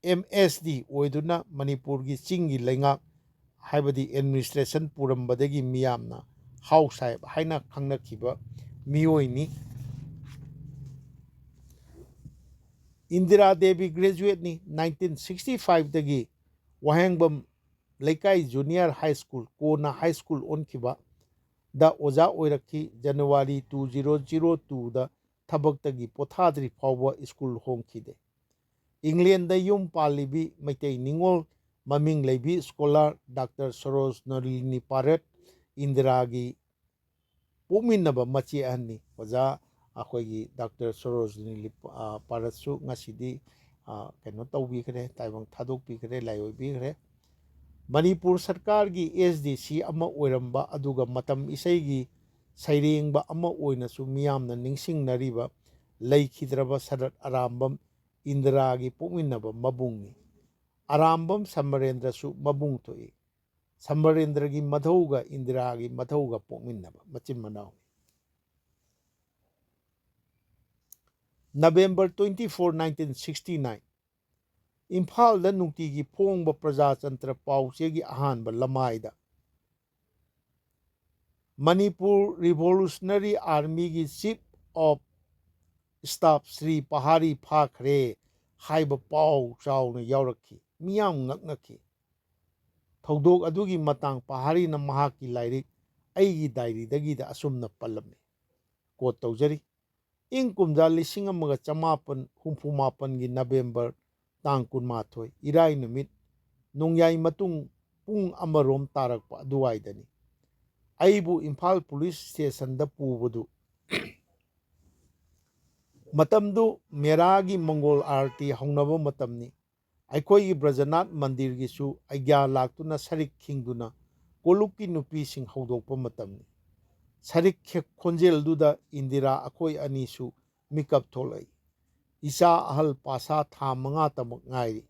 M S D ꯑꯣꯏꯗꯨꯅ ꯃꯅꯤꯄꯨꯔꯒꯤ ꯆꯤꯡꯒꯤ ꯂꯩꯉꯥꯛ, ꯍꯥꯏꯕꯗꯤ ꯑꯦꯗꯃꯤꯅꯤꯁꯇ꯭ꯔꯦꯁꯟ ꯄꯨꯔꯝꯕꯗꯒꯤ ꯃꯤꯌꯥꯝꯅ ꯍꯥꯎ ꯁꯥꯍꯦꯕ ꯍꯥꯏꯅ ꯈꯪꯅꯈꯤꯕ ꯃꯤꯑꯣꯏꯅꯤ꯫ ꯏꯟꯗꯤꯔꯥ ꯗꯦꯕꯤ ꯒ꯭ꯔꯦꯖꯨꯋꯦꯠꯅꯤ꯫ ꯅꯥꯏꯟꯇꯤꯟ ꯁꯤꯛꯁꯇꯤ ꯐꯥꯏꯚꯇꯒꯤ ꯋꯥꯍꯦꯡꯕꯝ ꯂꯩꯀꯥꯏ ꯖꯨꯅꯤꯌꯔ ꯍꯥꯏ ꯁ꯭ꯀꯨꯜ, ꯀꯣꯟꯅ ꯍꯥꯏ ꯁ꯭ꯀꯨꯜ ꯑꯣꯟꯈꯤꯕ, ꯗ ꯑꯣꯖꯥ ꯑꯣꯏꯔꯛꯈꯤ꯫ ꯖꯅꯋꯥꯔꯤ ꯇꯨ ꯖꯤꯔꯣ ꯖꯤꯔꯣ ꯇꯨꯗ ꯊꯕꯛꯇꯒꯤ ꯄꯣꯊꯥꯗ꯭ꯔꯤ ꯐꯥꯎꯕ ꯁ꯭ꯀꯨꯜ ꯍꯣꯡꯈꯤꯗꯦ꯫ ꯏꯪꯂꯦꯟꯗ ꯌꯨꯝ ꯄꯥꯜꯂꯤꯕꯤ ꯃꯩꯇꯩ ꯅꯤꯉꯣꯜ ꯃꯃꯤꯡ ꯂꯩꯕꯤ ꯁ꯭ꯀꯣꯂꯥꯔ ꯗꯥꯛꯇꯔ ꯁꯣꯔꯣꯖ ꯅꯂꯤꯅꯤ ꯄꯥꯔꯦꯠ, ꯏꯟꯗꯤꯔꯥꯒꯤ ꯄꯣꯛꯃꯤꯟꯅꯕ ꯃꯆꯦ ꯑꯍꯟꯅꯤ꯫ ꯑꯣꯖꯥ, ꯑꯩꯈꯣꯏꯒꯤ ꯗꯥꯛꯇꯔ ꯁꯣꯔꯣꯖꯅꯤ ꯂꯤꯞ-, ꯑ, ꯄꯥꯔꯠꯁꯨ ꯉꯁꯤꯗꯤ, ꯑ, ꯀꯩꯅꯣ ꯇꯧꯕꯤꯈ꯭ꯔꯦ, ꯇꯥꯏꯕꯪ ꯊꯥꯗꯣꯛꯄꯤꯈ꯭ꯔꯦ, ꯂꯥꯏꯑꯣꯏꯕꯤꯈ꯭ꯔꯦ꯫ ꯃꯅꯤꯄꯨꯔ ꯁꯔꯀꯥꯔꯒꯤ ꯑꯦꯁ ꯗꯤ ꯁꯤ ꯑꯃ ꯑꯣꯏꯔꯝꯕ, ꯑꯗꯨꯒ ꯃꯇꯝ ꯏꯁꯩꯒꯤ ꯁꯩꯔꯦꯡꯕ ꯑꯃ ꯑꯣꯏꯅꯁꯨ ꯃꯤꯌꯥꯝꯅ ꯅꯤꯡꯁꯤꯡꯅꯔꯤꯕ ꯂꯩꯈꯤꯗ꯭ꯔꯕ ꯁꯔꯠ ꯑꯔꯥꯝꯕꯝ, ꯏꯟꯗꯤꯔꯥꯒꯤ ꯄꯣꯛꯃꯤꯟꯅꯕ ꯃꯕꯨꯡꯅꯤ꯫ ꯑꯔꯥꯝꯕꯝ ꯁꯃꯔꯦꯟꯗ꯭ꯔꯁꯨ ꯃꯕꯨꯡ ꯊꯣꯛꯏ꯫ ꯁꯃꯔꯦꯟꯗ꯭ꯔꯒꯤ ꯃꯙꯧꯒ ꯏꯟꯗꯤꯔꯥꯒꯤ ꯃꯙꯧꯒ ꯄꯣꯛꯃꯤꯟꯅꯕ ꯃꯆꯤꯟ ꯃꯅꯥꯎꯅꯤ꯫ November twenty four, nineteen sixty nine, ꯏꯝꯐꯥꯜꯗ ꯅꯨꯡꯇꯤꯒꯤ ꯐꯣꯡꯕ ꯄ꯭ꯔꯖꯥꯇꯟꯇ꯭ꯔ ꯄꯥꯎꯆꯦꯒꯤ ꯑꯍꯥꯟꯕ ꯂꯃꯥꯏꯗ ꯃꯅꯤꯄꯨꯔ ꯔꯤꯚꯣꯂꯨꯁꯅꯔꯤ ꯑꯥꯔꯃꯤꯒꯤ chief of staff Shri Pahari ꯐꯥꯈ꯭ꯔꯦ ꯍꯥꯏꯕ ꯄꯥꯎ ꯆꯥꯎꯅ ꯌꯥꯎꯔꯛꯈꯤ꯫ ꯃꯤꯌꯥꯝ ꯉꯛꯅꯈꯤ꯫ ꯊꯧꯗꯣꯛ ꯑꯗꯨꯒꯤ ꯃꯇꯥꯡ ꯄꯍꯥꯔꯤꯅ ꯃꯍꯥꯛꯀꯤ ꯂꯥꯏꯔꯤꯛ ꯑꯩꯒꯤ ꯗꯥꯏꯔꯤꯗꯒꯤꯗ ꯑꯁꯨꯝꯅ ꯄꯜꯂꯝꯃꯤ, ꯀꯣꯠ ꯇꯧꯖꯔꯤ, "ꯏꯪ ꯀꯨꯝꯖꯥ ꯂꯤꯁꯤꯡ ꯑꯃꯒ ꯆꯃꯥꯄꯟ ꯍꯨꯝꯐꯨ ꯃꯥꯄꯟꯒꯤ ꯅꯕꯦꯝꯕꯔ ꯇꯥꯡ ꯀꯨꯟꯃꯥꯊꯣꯏ, ꯏꯔꯥꯏ ꯅꯨꯃꯤꯠ, ꯅꯣꯡꯌꯥꯏ ꯃꯇꯨꯡ ꯄꯨꯡ ꯑꯃꯔꯣꯝ ꯇꯥꯔꯛꯄ ꯑꯗꯨꯋꯥꯏꯗꯅꯤ꯫ ꯑꯩꯕꯨ ꯏꯝꯐꯥꯜ ꯄꯨꯂꯤꯁ ꯁ꯭ꯇꯦꯁꯟꯗ ꯄꯨꯕꯗꯨ, ꯃꯇꯝꯗꯨ ꯃꯦꯔꯥꯒꯤ ꯃꯪꯒꯣꯜ ꯑꯥꯔꯇꯤ ꯍꯧꯅꯕ ꯃꯇꯝꯅꯤ꯫ ꯑꯩꯈꯣꯏꯒꯤ ꯕ꯭ꯔꯖꯅꯥꯊ ꯃꯟꯗꯤꯔꯒꯤꯁꯨ ꯑꯩꯒ꯭ꯌꯥ ꯂꯥꯛꯇꯨꯅ ꯁꯔꯤꯛ ꯈꯤꯡꯗꯨꯅ ꯀꯣꯂꯨꯞꯀꯤ ꯅꯨꯄꯤꯁꯤꯡ ꯍꯧꯗꯣꯛꯄ ꯃꯇꯝꯅꯤ꯫ ꯁꯔꯤꯛ ꯈꯦ-, ꯈꯣꯟꯖꯦꯜꯗꯨꯗ ꯏꯟꯗꯤꯔꯥ ꯑꯩꯈꯣꯏ ꯑꯅꯤꯁꯨ ꯃꯤꯀꯞ ꯊꯣꯛꯂꯛꯏ꯫ ꯏꯆꯥ ꯑꯍꯜ ꯄꯥꯁꯥ ꯊꯥ ꯃꯉꯥꯇꯃꯛ ꯉꯥꯏꯔꯤ꯫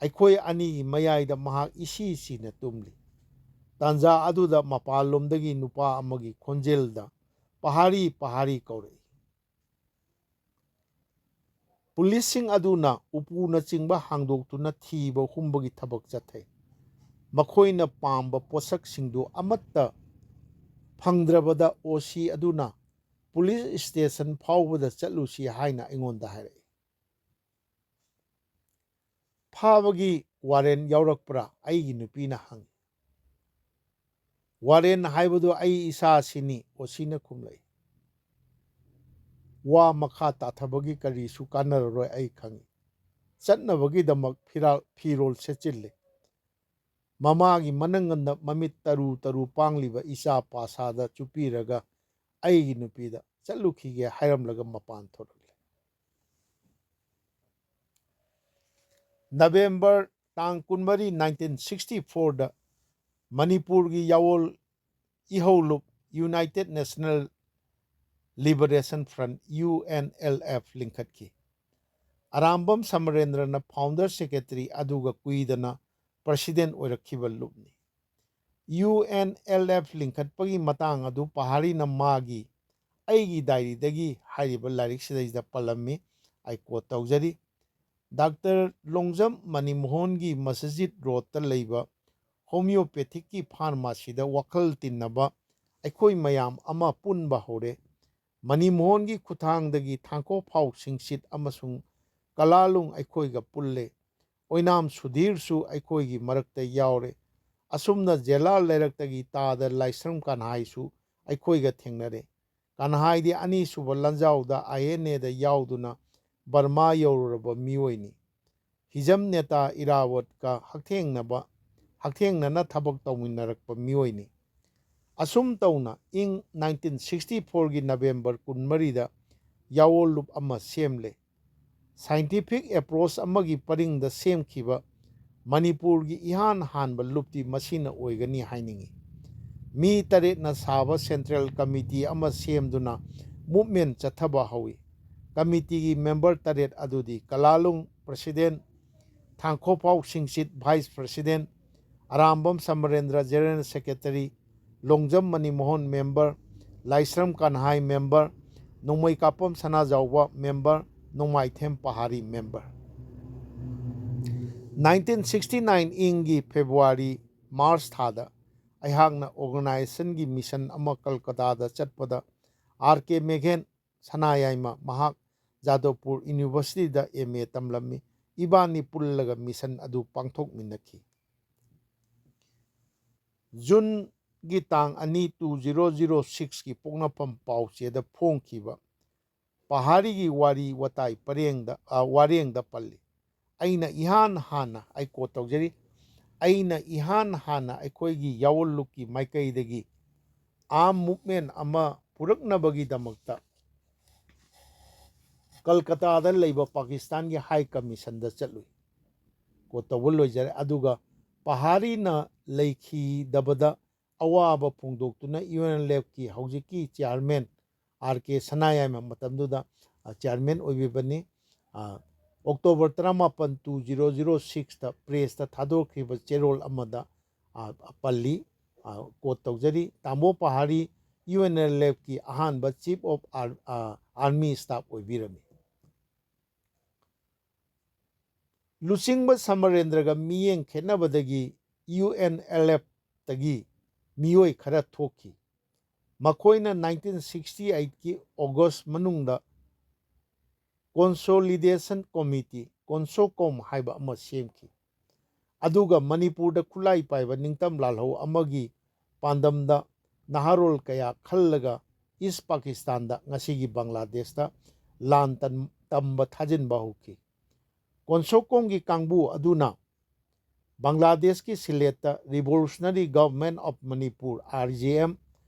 ꯑꯩꯈꯣꯏ ꯑꯅꯤꯒꯤ ꯃꯌꯥꯏꯗ ꯃꯍꯥꯛ ꯏꯁꯤ ꯁꯤꯅ ꯇꯨꯝꯂꯤ꯫ ꯇꯥꯟꯖꯥ ꯑꯗꯨꯗ ꯃꯄꯥꯟꯂꯣꯝꯗꯒꯤ ꯅꯨꯄꯥ ꯑꯃꯒꯤ ꯈꯣꯟꯖꯦꯜꯗ 'ꯄꯍꯥꯔꯤ, ꯄꯍꯥꯔꯤ' ꯀꯧꯔꯛꯏ꯫ ꯄꯨꯂꯤꯁꯁꯤꯡ ꯑꯗꯨꯅ ꯎꯄꯨꯅꯆꯤꯡꯕ ꯍꯥꯡꯗꯣꯛꯇꯨꯅ ꯊꯤꯕ ꯍꯨꯝꯕꯒꯤ ꯊꯕꯛ ꯆꯠꯊꯩ꯫ ꯃꯈꯣꯏꯅ ꯄꯥꯝꯕ ꯄꯣꯠꯁꯛꯁꯤꯡꯗꯨ ꯑꯃꯠꯇ ꯐꯪꯗ꯭ꯔꯕꯗ ꯑꯣ ꯁꯤ ꯑꯗꯨꯅ ꯄꯨꯂꯤꯁ ꯁ꯭ꯇꯦꯁꯟ ꯐꯥꯎꯕꯗ ꯆꯠꯂꯨꯁꯤ ꯍꯥꯏꯅ ꯑꯩꯉꯣꯟꯗ ꯍꯥꯏꯔꯛꯏ꯫ "ꯐꯥꯕꯒꯤ ꯋꯥꯔꯦꯟ ꯌꯥꯎꯔꯛꯄ꯭ꯔꯥ?" ꯑꯩꯒꯤ ꯅꯨꯄꯤꯅ ꯍꯪꯉꯤ꯫ "ꯋꯥꯔꯦꯟ ꯍꯥꯏꯕꯗꯨ ꯑꯩ ꯏꯁꯥꯁꯤꯅꯤ," ꯑꯣ ꯁꯤꯅ ꯈꯨꯝꯂꯛꯏ꯫ "ꯋꯥ ꯃꯈꯥ ꯇꯥꯊꯕꯒꯤ ꯀꯔꯤꯁꯨ ꯀꯥꯟꯅꯔꯔꯣꯏ, ꯑꯩ ꯈꯪꯏ꯫ ꯆꯠꯅꯕꯒꯤꯗꯃꯛ ꯐꯤꯔꯥ-, ꯐꯤꯔꯣꯜ ꯁꯦꯠꯆꯤꯜꯂꯦ꯫ ꯃꯃꯥꯒꯤ ꯃꯅꯪꯒꯟꯗ ꯃꯃꯤꯠ ꯇꯔꯨ ꯇꯔꯨ ꯄꯥꯡꯂꯤꯕ ꯏꯆꯥ ꯄꯥꯁꯥꯗ ꯆꯨꯞꯄꯤꯔꯒ ꯑꯩꯒꯤ ꯅꯨꯄꯤꯗ 'ꯆꯠꯂꯨꯈꯤꯒꯦ' ꯍꯥꯏꯔꯝꯂꯒ ꯃꯄꯥꯟ ꯊꯣꯛꯂꯛꯂꯦ꯫ ꯅꯕꯦꯝꯕꯔ ꯇꯥꯡ ꯀꯨꯟꯃꯔꯤ, nineteen sixty fourꯗ ꯃꯅꯤꯄꯨꯔꯒꯤ ꯌꯥꯋꯣꯜ ꯏꯍꯧꯂꯨꯞ United National Liberation Front, U N L F, ꯂꯤꯡꯈꯠꯈꯤ꯫ ꯑꯔꯥꯝꯕꯝ ꯁꯃꯔꯦꯟꯗ꯭ꯔꯅ founder secretary ꯑꯗꯨꯒ ꯀꯨꯏꯗꯅ president ꯑꯣꯏꯔꯛꯈꯤꯕ ꯂꯨꯞꯅꯤ꯫ U N L F ꯂꯤꯡꯈꯠꯄꯒꯤ ꯃꯇꯥꯡ ꯑꯗꯨ ꯄꯍꯥꯔꯤꯅ ꯃꯥꯒꯤ "ꯑꯩꯒꯤ ꯗꯥꯏꯔꯤꯗꯒꯤ" ꯍꯥꯏꯔꯤꯕ ꯂꯥꯏꯔꯤꯛꯁꯤꯗꯩꯗ ꯄꯜꯂꯝꯃꯤ꯫ ꯑꯩ quote ꯇꯧꯖꯔꯤ꯫ ꯗꯥꯛꯇꯔ ꯂꯣꯡꯖꯝ ꯃꯅꯤꯃꯣꯍꯟꯒꯤ ꯃꯁꯖꯤꯗ ꯔꯣꯗꯇ ꯂꯩꯕ homeopathic ꯀꯤ pharmacy ꯗ ꯋꯥꯈꯜ ꯇꯤꯟꯅꯕ ꯑꯩꯈꯣꯏ ꯃꯌꯥꯝ ꯑꯃ ꯄꯨꯟꯕ ꯍꯧꯔꯦ꯫ ꯃꯅꯤꯃꯣꯍꯟꯒꯤ ꯈꯨꯠꯊꯥꯡꯗꯒꯤ ꯊꯥꯡꯀꯣꯐꯥꯎ ꯁꯤꯡꯁꯤꯠ ꯑꯃꯁꯨꯡ ꯀꯂꯥꯂꯨꯡ ꯑꯩꯈꯣꯏꯒ ꯄꯨꯜꯂꯦ꯫ ꯑꯣꯏꯅꯥꯝ ꯁꯨꯙꯤꯔꯁꯨ ꯑꯩꯈꯣꯏꯒꯤ ꯃꯔꯛꯇ ꯌꯥꯎꯔꯦ꯫ ꯑꯁꯨꯝꯅ ꯖꯦꯂꯥ ꯂꯩꯔꯛꯇꯒꯤ ꯇꯥꯗ ꯂꯥꯏꯁ꯭ꯔꯝ ꯀꯟꯍꯥꯏꯁꯨ ꯑꯩꯈꯣꯏꯒ ꯊꯦꯡꯅꯔꯦ꯫ ꯀꯟꯍꯥꯏꯗꯤ ꯑꯅꯤꯁꯨꯕ ꯂꯥꯟꯖꯥꯎꯗ I N A ꯗ ꯌꯥꯎꯗꯨꯅ ꯕꯔꯃꯥ ꯌꯧꯔꯨꯔꯕ ꯃꯤꯑꯣꯏꯅꯤ꯫ ꯍꯤꯖꯝ ꯅꯦꯇꯥ ꯏꯔꯥꯋꯠꯀ ꯍꯛꯊꯦꯡꯅꯕ, ꯍꯛꯊꯦꯡꯅꯅ ꯊꯕꯛ ꯇꯧꯃꯤꯟꯅꯔꯛꯄ ꯃꯤꯑꯣꯏꯅꯤ꯫ ꯑꯁꯨꯝ ꯇꯧꯅ ꯏꯪ nineteen sixty four ꯒꯤ ꯅꯕꯦꯝꯕꯔ ꯀꯨꯟꯃꯔꯤꯗ ꯌꯥꯋꯣꯜꯂꯨꯞ ꯑꯃ ꯁꯦꯝꯂꯦ꯫ Scientific approach ꯑꯃꯒꯤ ꯄꯔꯤꯡꯗ ꯁꯦꯝꯈꯤꯕ ꯃꯅꯤꯄꯨꯔꯒꯤ ꯏꯍꯥꯟ ꯍꯥꯟꯕ ꯂꯨꯞꯇꯤ ꯃꯁꯤꯅ ꯑꯣꯏꯒꯅꯤ ꯍꯥꯏꯅꯤꯡꯏ꯫ ꯃꯤ ꯇꯔꯦꯠꯅ ꯁꯥꯕ central committee ꯑꯃ ꯁꯦꯝꯗꯨꯅ movement ꯆꯠꯊꯕ ꯍꯧꯏ꯫ Committee ꯒꯤ member ꯇꯔꯦꯠ ꯑꯗꯨꯗꯤ ꯀꯂꯥꯂꯨꯡ president, ꯊꯥꯡꯈꯣꯄꯥꯎ ꯁꯤꯡꯆꯤꯠ vice president, Arambam ꯁꯃꯔꯦꯟꯗ꯭ꯔ general secretary, Longjam ꯃꯅꯤꯃꯣꯍꯟ member, ꯂꯥꯏꯁ꯭ꯔꯝ ꯀꯟꯍꯥꯏ member, ꯅꯣꯡꯃꯩꯀꯥꯄꯝ ꯁꯅꯥꯖꯥꯎꯕ member, ꯅꯣꯡꯃꯥꯏꯊꯦꯝ Pahari member꯫ Nineteen sixty nine ꯏꯪꯒꯤ February March ꯊꯥꯗ ꯑꯩꯍꯥꯛꯅ organizationꯒꯤ mission ꯑꯃ ꯀꯜꯀꯇꯥꯗ ꯆꯠꯄꯗ, ꯑꯥꯔ ꯀꯦ ꯃꯦꯘꯦꯟ ꯁꯅꯥꯌꯥꯏꯃ, ꯃꯍꯥꯛ ꯖꯥꯗꯣꯄꯨꯔ Universityꯗ M A ꯇꯝꯂꯝꯃꯤ, ꯏꯕꯥꯅꯤ ꯄꯨꯜꯂꯒ mission ꯑꯗꯨ ꯄꯥꯡꯊꯣꯛꯃꯤꯟꯅꯈꯤ꯫ ꯖꯨꯟꯒꯤ ꯇꯥꯡ ꯑꯅꯤ, two zero zero sixꯀꯤ ꯄꯣꯛꯅꯐꯝ ꯄꯥꯎꯆꯦꯗ ꯐꯣꯡꯈꯤꯕ ꯄꯍꯥꯔꯤꯒꯤ ꯋꯥꯔꯤ ꯋꯥꯇꯥꯏ ꯄꯔꯦꯡꯗ, ꯑ, ꯋꯥꯔꯦꯡꯗ ꯄꯜꯂꯤ꯫ ꯑꯩꯅ ꯏꯍꯥꯟ ꯍꯥꯟꯅ, ꯑꯩ quote ꯇꯧꯖꯔꯤ, "ꯑꯩꯅ ꯏꯍꯥꯟ ꯍꯥꯟꯅ ꯑꯩꯈꯣꯏꯒꯤ ꯌꯥꯑꯣꯟꯂꯨꯛꯀꯤ ꯃꯥꯏꯀꯩꯗꯒꯤ arm movement ꯑꯃ ꯄꯨꯔꯛꯅꯕꯒꯤꯗꯃꯛꯇ ꯀꯜꯀꯇꯥꯗ ꯂꯩꯕ ꯄꯥꯀꯤꯁꯇꯥꯟꯒꯤ High Commissionꯗ ꯆꯠꯂꯨꯏ"꯫ Quote ꯇꯧꯕ ꯂꯣꯏꯖꯔꯦ꯫ ꯑꯗꯨꯒ ꯄꯍꯥꯔꯤꯅ ꯂꯩꯈꯤꯗꯕꯗ ꯑꯋꯥꯕ ꯐꯣꯡꯗꯣꯛꯇꯨꯅ UNLFꯀꯤ ꯍꯧꯖꯤꯛꯀꯤ chairman ꯑꯥꯔ ꯀꯦ ꯁꯅꯥꯌꯥꯏꯃ, ꯃꯇꯝꯗꯨꯗ, ꯑ, chairman ꯑꯣꯏꯕꯤꯕꯅꯤ, ꯑ, October ꯇꯔꯥꯃꯥꯄꯟ, two zero zero sixꯇ pressꯇ ꯊꯥꯗꯣꯛꯈꯤꯕ ꯆꯦꯔꯣꯜ ꯑꯃꯗ, ꯑ, ꯄꯜꯂꯤ, ꯑ, quote ꯇꯧꯖꯔꯤ, "ꯇꯥꯃꯣ ꯄꯍꯥꯔꯤ UNLFꯀꯤ ꯑꯍꯥꯟꯕ Chief of Ar-, ꯑ, Army Staff ꯑꯣꯏꯕꯤꯔꯝꯃꯤ"꯫ ꯂꯨꯆꯤꯡꯕ ꯁꯃꯔꯦꯟꯗ꯭ꯔꯒ ꯃꯤꯠꯌꯦꯡ ꯈꯦꯠꯅꯕꯗꯒꯤ UNLFꯇꯒꯤ ꯃꯤꯑꯣꯏ ꯈꯔ ꯊꯣꯛꯈꯤ꯫ ꯃꯈꯣꯏꯅ nineteen sixty eightꯀꯤ August ꯃꯅꯨꯡꯗ Consolidation Committee, CONSOCOM ꯍꯥꯏꯕ ꯑꯃ ꯁꯦꯝꯈꯤ꯫ ꯑꯗꯨꯒ ꯃꯅꯤꯄꯨꯔꯗ ꯈꯨꯠꯂꯥꯏ ꯄꯥꯏꯕ ꯅꯤꯡꯇꯝ ꯂꯥꯜꯍꯧ ꯑꯃꯒꯤ ꯄꯥꯟꯗꯝꯗ ꯅꯍꯥꯔꯣꯜ ꯀꯌꯥ ꯈꯜꯂꯒ East Pakistanꯗ, ꯉꯁꯤꯒꯤ ꯕꯪꯒ꯭ꯂꯥꯗꯦꯁꯇ, ꯂꯥꯟ ꯇꯝ-, ꯇꯝꯕ ꯊꯥꯖꯤꯟꯕ ꯍꯧꯈꯤ꯫ CONSOCOMꯒꯤ ꯀꯥꯡꯕꯨ ꯑꯗꯨꯅ ꯕꯪꯒ꯭ꯂꯥꯗꯦꯁꯀꯤ ꯁꯤꯂꯦꯠꯇ Revolutionary Government of Manipur, RGM,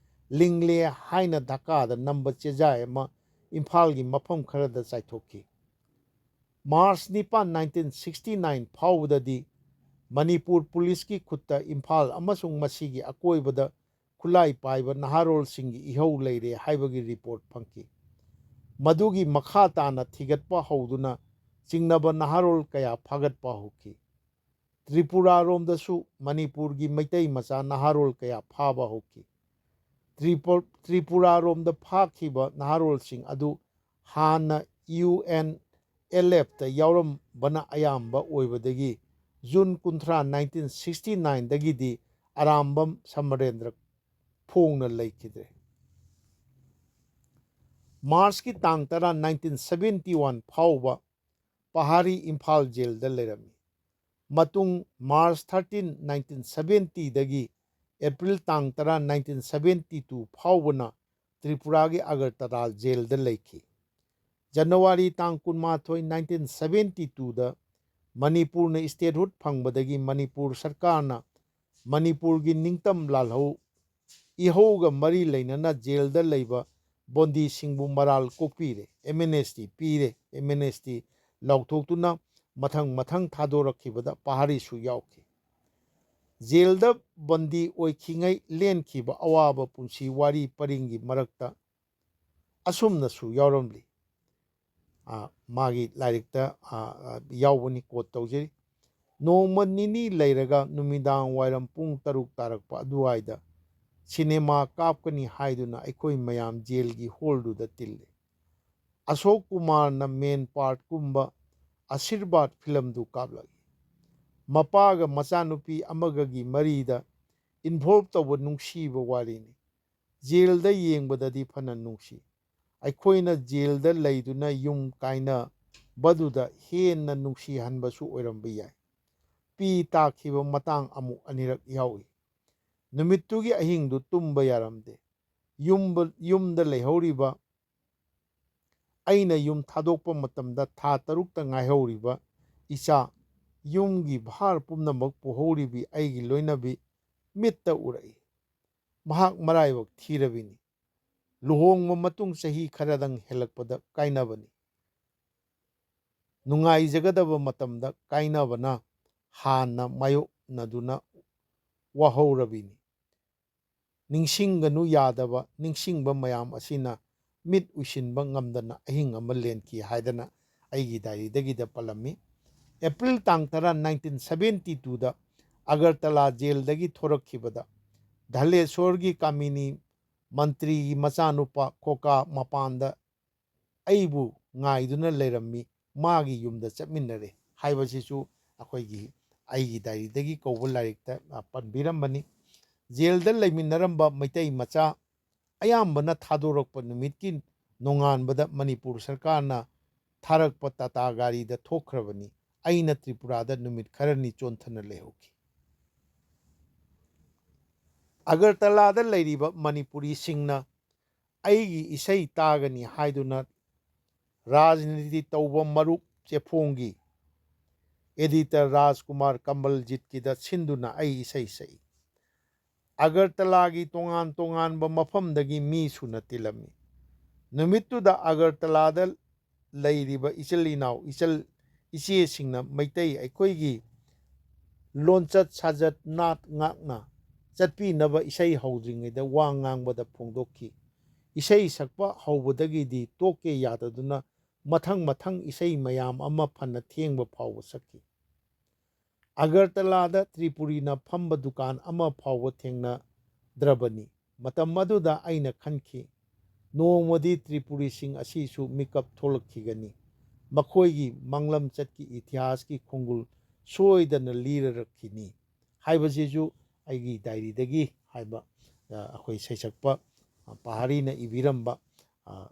ꯂꯤꯡꯂꯦ ꯍꯥꯏꯅ ꯙꯀꯥꯗ ꯅꯝꯕ ꯆꯦꯖꯥꯏ ꯑꯃ ꯏꯝꯐꯥꯜꯒꯤ ꯃꯐꯝ ꯈꯔꯗ ꯆꯥꯏꯊꯣꯛꯈꯤ꯫ March ꯅꯤꯄꯥꯟ, nineteen sixty nine ꯐꯥꯎꯕꯗꯗꯤ ꯃꯅꯤꯄꯨꯔ ꯄꯨꯂꯤꯁꯀꯤ ꯈꯨꯠꯇ ꯏꯝꯐꯥꯜ ꯑꯃꯁꯨꯡ ꯃꯁꯤꯒꯤ ꯑꯀꯣꯏꯕꯗ ꯈꯨꯠꯂꯥꯏ ꯄꯥꯏꯕ ꯅꯍꯥꯔꯣꯜꯁꯤꯡꯒꯤ ꯏꯍꯧ ꯂꯩꯔꯦ ꯍꯥꯏꯕꯒꯤ report ꯐꯪꯈꯤ꯫ ꯃꯗꯨꯒꯤ ꯃꯈꯥ ꯇꯥꯅ ꯊꯤꯒꯠꯄ ꯍꯧꯗꯨꯅ ꯆꯤꯡꯅꯕ ꯅꯍꯥꯔꯣꯜ ꯀꯌꯥ ꯐꯥꯒꯠꯄ ꯍꯧꯈꯤ꯫ ꯇ꯭ꯔꯤꯄꯨꯔꯥꯔꯣꯝꯗꯁꯨ ꯃꯅꯤꯄꯨꯔꯒꯤ ꯃꯩꯇꯩ ꯃꯆꯥ ꯅꯍꯥꯔꯣꯜ ꯀꯌꯥ ꯐꯥꯕ ꯍꯧꯈꯤ꯫ ꯇ꯭ꯔꯤꯄꯨ-, ꯇ꯭ꯔꯤꯄꯨꯔꯥꯔꯣꯝꯗ ꯐꯥꯈꯤꯕ ꯅꯍꯥꯔꯣꯜꯁꯤꯡ ꯑꯗꯨ ꯍꯥꯟꯅ ꯌꯨ ꯑꯦꯟ ꯑꯦꯜ ꯑꯦꯐꯇ ꯌꯥꯎꯔꯝꯕꯅ ꯑꯌꯥꯝꯕ ꯑꯣꯏꯕꯗꯒꯤ ꯖꯨꯟ ꯀꯨꯟꯊ꯭ꯔꯥ, ꯅꯥꯏꯟꯇꯤꯟ ꯁꯤꯛꯁꯇꯤ ꯅꯥꯏꯟꯗꯒꯤꯗꯤ ꯑꯔꯥꯝꯕꯝ ꯁꯃꯔꯦꯟꯗ꯭ꯔ ꯐꯣꯡꯅ ꯂꯩꯈꯤꯗ꯭ꯔꯦ꯫ ꯃꯥꯔꯆꯀꯤ ꯇꯥꯡ ꯇꯔꯥ, ꯅꯥꯏꯟꯇꯤꯟ ꯁꯕꯦꯟꯇꯤ ꯋꯥꯟ ꯐꯥꯎꯕ ꯄꯍꯥꯔꯤ ꯏꯝꯐꯥꯜ ꯖꯦꯜꯗ ꯂꯩꯔꯝꯃꯤ꯫ ꯃꯇꯨꯡ ꯃꯥꯔꯆ ꯊꯥꯔꯇꯤꯟ, ꯅꯥꯏꯟꯇꯤꯟ ꯁꯕꯦꯟꯇꯤꯗꯒꯤ ꯑꯦꯄ꯭ꯔꯤꯜ ꯇꯥꯡ ꯇꯔꯥ, ꯅꯥꯏꯟꯇꯤꯟ ꯁꯕꯦꯟꯇꯤ ꯇꯨ ꯐꯥꯎꯕꯅ ꯇ꯭ꯔꯤꯄꯨꯔꯥꯒꯤ ꯑꯒꯔꯇꯂꯥ ꯖꯦꯜꯗ ꯂꯩꯈꯤ꯫ ꯖꯅꯋꯥꯔꯤ ꯇꯥꯡ ꯀꯨꯟꯃꯥꯊꯣꯏ, ꯅꯥꯏꯟꯇꯤꯟ ꯁꯕꯦꯟꯇꯤ ꯇꯨꯗ ꯃꯅꯤꯄꯨꯔꯅ ꯏꯁꯇꯦꯠꯍꯨꯗ ꯐꯪꯕꯗꯒꯤ ꯃꯅꯤꯄꯨꯔ ꯁꯔꯀꯥꯔꯅ ꯃꯅꯤꯄꯨꯔꯒꯤ ꯅꯤꯡꯇꯝ ꯂꯥꯜꯍꯧ ꯏꯍꯧꯒ ꯃꯔꯤ ꯂꯩꯅꯅ ꯖꯦꯜꯗ ꯂꯩꯕ ꯕꯣꯟꯗꯤꯁꯤꯡꯕꯨ ꯃꯔꯥꯜ ꯀꯣꯛꯄꯤꯔꯦ, ꯑꯦꯝ ꯑꯦꯟ ꯑꯦꯁ ꯇꯤ ꯄꯤꯔꯦ, ꯑꯦꯝ ꯑꯦꯟ ꯑꯦꯁ ꯇꯤ ꯂꯥꯎꯊꯣꯛꯇꯨꯅ ꯃꯊꯪ ꯃꯊꯪ ꯊꯥꯗꯣꯔꯛꯈꯤꯕꯗ ꯄꯍꯥꯔꯤꯁꯨ ꯌꯥꯎꯈꯤ꯫ ꯖꯦꯜꯗ ꯕꯟꯗꯤ ꯑꯣꯏꯈꯤꯉꯩ ꯂꯦꯟꯈꯤꯕ ꯑꯋꯥꯕ ꯄꯨꯟꯁꯤ ꯋꯥꯔꯤ ꯄꯔꯤꯡꯒꯤ ꯃꯔꯛꯇ ꯑꯁꯨꯝꯅꯁꯨ ꯌꯥꯎꯔꯝꯂꯤ꯫ ꯑ, ꯃꯥꯒꯤ ꯂꯥꯏꯔꯤꯛꯇ, ꯑ, ꯑ, ꯌꯥꯎꯕꯅꯤ, ꯀꯣꯠ ꯇꯧꯖꯔꯤ꯫ "ꯅꯣꯡꯃ ꯅꯤꯅꯤ ꯂꯩꯔꯒ ꯅꯨꯃꯤꯗꯥꯡ ꯋꯥꯏꯔꯝ ꯄꯨꯡ ꯇꯔꯨꯛ ꯇꯥꯔꯛꯄ ꯑꯗꯨꯋꯥꯏꯗ ꯁꯤꯅꯦꯃꯥ ꯀꯥꯞꯀꯅꯤ ꯍꯥꯏꯗꯨꯅ ꯑꯩꯈꯣꯏ ꯃꯌꯥꯝ ꯖꯦꯜꯒꯤ ꯍꯣꯜꯗꯨꯗ ꯇꯤꯜꯂꯤ꯫ ꯑꯁꯣꯛ ꯀꯨꯃꯥꯔꯅ ꯃꯦꯟ ꯄꯥꯔꯠꯀꯨꯝꯕ ꯑꯁꯤꯔꯕꯥꯗ ꯐꯤꯂꯝꯗꯨ ꯀꯥꯞꯂꯛꯏ꯫ ꯃꯄꯥꯒ ꯃꯆꯥꯅꯨꯄꯤ ꯑꯃꯒꯒꯤ ꯃꯔꯤꯗ ꯏꯟꯚꯣꯜꯕ ꯇꯧꯕ ꯅꯨꯡꯁꯤꯕ ꯋꯥꯔꯤꯅꯤ꯫ ꯖꯦꯜꯗ ꯌꯦꯡꯕꯗꯗꯤ ꯐꯅ ꯅꯨꯡꯁꯤ꯫ ꯑꯩꯈꯣꯏꯅ ꯖꯦꯜꯗ ꯂꯩꯗꯨꯅ ꯌꯨꯝ ꯀꯥꯏꯅꯕꯗꯨꯗ ꯍꯦꯟꯅ ꯅꯨꯡꯁꯤꯍꯟꯕꯁꯨ ꯑꯣꯏꯔꯝꯕ ꯌꯥꯏ꯫ ꯄꯤ ꯇꯥꯈꯤꯕ ꯃꯇꯥꯡ ꯑꯃꯨꯛ ꯑꯅꯤꯔꯛ ꯌꯥꯎꯏ꯫ ꯅꯨꯃꯤꯠꯇꯨꯒꯤ ꯑꯍꯤꯡꯗꯨ ꯇꯨꯝꯕ ꯌꯥꯔꯝꯗꯦ꯫ ꯌꯨꯝꯕ-, ꯌꯨꯝꯗ ꯂꯩꯍꯧꯔꯤꯕ ꯑꯩꯅ ꯌꯨꯝ ꯊꯥꯗꯣꯛꯄ ꯃꯇꯝꯗ ꯊꯥ ꯇꯔꯨꯛꯇ ꯉꯥꯏꯍꯧꯔꯤꯕ ꯏꯆꯥ, ꯌꯨꯝꯒꯤ ꯚꯥꯔ ꯄꯨꯝꯅꯃꯛ ꯄꯨꯍꯧꯔꯤꯕꯤ ꯑꯩꯒꯤ ꯂꯣꯏꯅꯕꯤ ꯃꯤꯠꯇ ꯎꯔꯛꯏ꯫ ꯃꯍꯥꯛ ꯃꯔꯥꯏꯕꯛ ꯊꯤꯔꯕꯤꯅꯤ꯫ ꯂꯨꯍꯣꯡꯕ ꯃꯇꯨꯡ ꯆꯍꯤ ꯈꯔꯗꯪ ꯍꯦꯜꯂꯛꯄꯗ ꯀꯥꯏꯅꯕꯅꯤ꯫ ꯅꯨꯡꯉꯥꯏꯖꯒꯗꯕ ꯃꯇꯝꯗ ꯀꯥꯏꯅꯕꯅ ꯍꯥꯟꯅ ꯃꯥꯌꯣꯛꯅꯗꯨꯅ ꯋꯥꯍꯧꯔꯕꯤꯅꯤ꯫ ꯅꯤꯡꯁꯤꯡꯒꯅꯨ ꯌꯥꯗꯕ ꯅꯤꯡꯁꯤꯡꯕ ꯃꯌꯥꯝ ꯑꯁꯤꯅ ꯃꯤꯠ ꯎꯏꯁꯤꯟꯕ ꯉꯝꯗꯅ ꯑꯍꯤꯡ ꯑꯃ ꯂꯦꯟꯈꯤ" ꯍꯥꯏꯗꯅ ꯑꯩꯒꯤ ꯗꯥꯏꯔꯤꯗꯒꯤꯗ ꯄꯜꯂꯝꯃꯤ꯫ ꯑꯦꯄ꯭ꯔꯤꯜ ꯇꯥꯡ ꯇꯔꯥ, ꯅꯥꯏꯟꯇꯤꯟ ꯁꯕꯦꯟꯇꯤ ꯇꯨꯗ ꯑꯒꯔꯇꯂꯥ ꯖꯦꯜꯗꯒꯤ ꯊꯣꯔꯛꯈꯤꯕꯗ ꯙꯂꯦꯁꯣꯔꯒꯤ ꯀꯥꯃꯤꯅꯤ ꯃꯟꯇ꯭ꯔꯤꯒꯤ ꯃꯆꯥꯅꯨꯄꯥ ꯈꯣꯀꯥ ꯃꯄꯥꯟꯗ ꯑꯩꯕꯨ ꯉꯥꯏꯗꯨꯅ ꯂꯩꯔꯝꯃꯤ, ꯃꯥꯒꯤ ꯌꯨꯝꯗ ꯆꯠꯃꯤꯟꯅꯔꯦ ꯍꯥꯏꯕꯁꯤꯁꯨ ꯑꯩꯈꯣꯏꯒꯤ, ꯑꯩꯒꯤ ꯗꯥꯏꯔꯤꯗꯒꯤ ꯀꯧꯕ ꯂꯥꯏꯔꯤꯛꯇ, ꯑ, ꯄꯟꯕꯤꯔꯝꯕꯅꯤ꯫ ꯖꯦꯜꯗ ꯂꯩꯃꯤꯟꯅꯔꯝꯕ ꯃꯩꯇꯩ ꯃꯆꯥ ꯑꯌꯥꯝꯕꯅ ꯊꯥꯗꯣꯔꯛꯄ ꯅꯨꯃꯤꯠꯀꯤ ꯅꯣꯡꯉꯥꯟꯕꯗ ꯃꯅꯤꯄꯨꯔ ꯁꯔꯀꯥꯔꯅ ꯊꯥꯔꯛꯄ ꯇꯥꯇꯥ ꯒꯥꯔꯤꯗ ꯊꯣꯛꯈ꯭ꯔꯕꯅꯤ꯫ ꯑꯩꯅ ꯇ꯭ꯔꯤꯄꯨꯔꯥꯗ ꯅꯨꯃꯤꯠ ꯈꯔꯅꯤ ꯆꯣꯟꯊꯅ ꯂꯩꯍꯧꯈꯤ꯫ ꯑꯒꯔꯇꯂꯥꯗ ꯂꯩꯔꯤꯕ ꯃꯅꯤꯄꯨꯔꯤꯁꯤꯡꯅ ꯑꯩꯒꯤ ꯏꯁꯩ ꯇꯥꯒꯅꯤ ꯍꯥꯏꯗꯨꯅ ꯔꯥꯖꯅꯤꯇꯤ ꯇꯧꯕ ꯃꯔꯨꯞ ꯆꯦꯐꯣꯡꯒꯤ editor ꯔꯥꯖꯀꯨꯃꯥꯔ ꯀꯝꯕꯜꯖꯤꯠꯀꯤꯗ ꯁꯤꯟꯗꯨꯅ ꯑꯩ ꯏꯁꯩ ꯁꯛꯏ꯫ ꯑꯒꯔꯇꯂꯥꯒꯤ ꯇꯣꯉꯥꯟ ꯇꯣꯉꯥꯟꯕ ꯃꯐꯝꯗꯒꯤ ꯃꯤ ꯁꯨꯅ ꯇꯤꯜꯂꯝꯃꯤ꯫ ꯅꯨꯃꯤꯠꯇꯨꯗ ꯑꯒꯔꯇꯂꯥꯗ ꯂꯩꯔꯤꯕ ꯏꯆꯤꯜ ꯏꯅꯥꯎ, ꯏꯆꯜ ꯏꯆꯦꯁꯤꯡꯅ ꯃꯩꯇꯩ ꯑꯩꯈꯣꯏꯒꯤ ꯂꯣꯟꯆꯠ ꯁꯥꯖꯠ ꯅꯥꯠ ꯉꯥꯛꯅ ꯆꯠꯄꯤꯅꯕ ꯏꯁꯩ ꯍꯧꯗ꯭ꯔꯤꯉꯩꯗ ꯋꯥ ꯉꯥꯡꯕꯗ ꯐꯣꯡꯗꯣꯛꯈꯤ꯫ ꯏꯁꯩ ꯁꯛꯄ ꯍꯧꯕꯗꯒꯤꯗꯤ ꯇꯣꯛꯀꯦ ꯌꯥꯗꯗꯨꯅ ꯃꯊꯪ ꯃꯊꯪ ꯏꯁꯩ ꯃꯌꯥꯝ ꯑꯃ ꯐꯅ ꯊꯦꯡꯕ ꯐꯥꯎꯕ ꯁꯛꯈꯤ꯫ ꯑꯒꯔꯇꯂꯥꯗ ꯇ꯭ꯔꯤꯄꯨꯔꯤꯅ ꯐꯝꯕ ꯗꯨꯀꯥꯟ ꯑꯃ ꯐꯥꯎꯕ ꯊꯦꯡꯅꯗ꯭ꯔꯕꯅꯤ꯫ ꯃꯇꯝ ꯑꯗꯨꯗ ꯑꯩꯅ ꯈꯟꯈꯤ, ꯅꯣꯡꯃꯗꯤ ꯇ꯭ꯔꯤꯄꯨꯔꯤꯁꯤꯡ ꯑꯁꯤꯁꯨ ꯃꯤꯀꯞ ꯊꯣꯛꯂꯛꯈꯤꯒꯅꯤ꯫ ꯃꯈꯣꯏꯒꯤ ꯃꯥꯡꯂꯝꯆꯠꯀꯤ ꯏꯇꯤꯍꯥꯁꯀꯤ ꯈꯣꯡꯒꯨꯜ ꯁꯣꯏꯗꯅ ꯂꯤꯔꯔꯛꯈꯤꯅꯤ ꯍꯥꯏꯕꯁꯤꯁꯨ ꯑꯩꯒꯤ ꯗꯥꯏꯔꯤꯗꯒꯤ ꯍꯥꯏꯕ, ꯑ, ꯑꯩꯈꯣꯏ ꯁꯩꯁꯛꯄ, ꯑ, ꯄꯍꯥꯔꯤꯅ ꯏꯕꯤꯔꯝꯕ, ꯑ,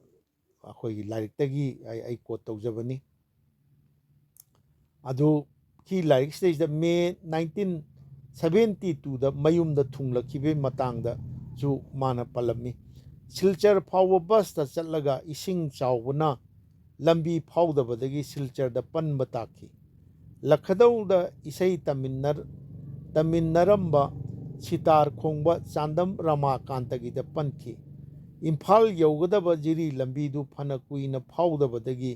ꯑꯩꯈꯣꯏꯒꯤ ꯂꯥꯏꯔꯤꯛꯇꯒꯤ ꯑꯩ, ꯑꯩ quote ꯇꯧꯖꯕꯅꯤ꯫ ꯑꯗꯨ ꯁꯤ ꯂꯥꯏꯔꯤꯛꯁꯤꯗꯩꯁꯤꯗ ꯃꯦ ꯅꯥꯏꯟꯇꯤꯟ ꯁꯚꯦꯟꯇꯤ ꯇꯨꯗ ꯃꯌꯨꯝꯗ ꯊꯨꯡꯂꯛꯈꯤꯕꯒꯤ ꯃꯇꯥꯡꯗꯁꯨ ꯃꯥꯅ ꯄꯜꯂꯝꯃꯤ꯫ ꯁꯤꯜꯆꯔ ꯐꯥꯎꯕ ꯕꯁꯇ ꯆꯠꯂꯒ ꯏꯁꯤꯡ ꯆꯥꯎꯕꯅ ꯂꯝꯕꯤ ꯐꯥꯎꯗꯕꯗꯒꯤ ꯁꯤꯜꯆꯔꯗ ꯄꯟꯕ ꯇꯥꯈꯤ꯫ ꯂꯈꯅꯧꯗ ꯏꯁꯩ ꯇꯝꯃꯤꯟꯅꯔ-, ꯇꯝꯃꯤꯟꯅꯔꯝꯕ ꯁꯤꯇꯥꯔ ꯈꯣꯡꯕ ꯆꯥꯟꯗꯝ ꯔꯃꯥꯀꯥꯟꯇꯒꯤꯗ ꯄꯟꯈꯤ꯫ ꯏꯝꯐꯥꯜ ꯌꯧꯒꯗꯕ ꯖꯤꯔꯤ ꯂꯝꯕꯤꯗꯨ ꯐꯅ ꯀꯨꯏꯅ ꯐꯥꯎꯗꯕꯗꯒꯤ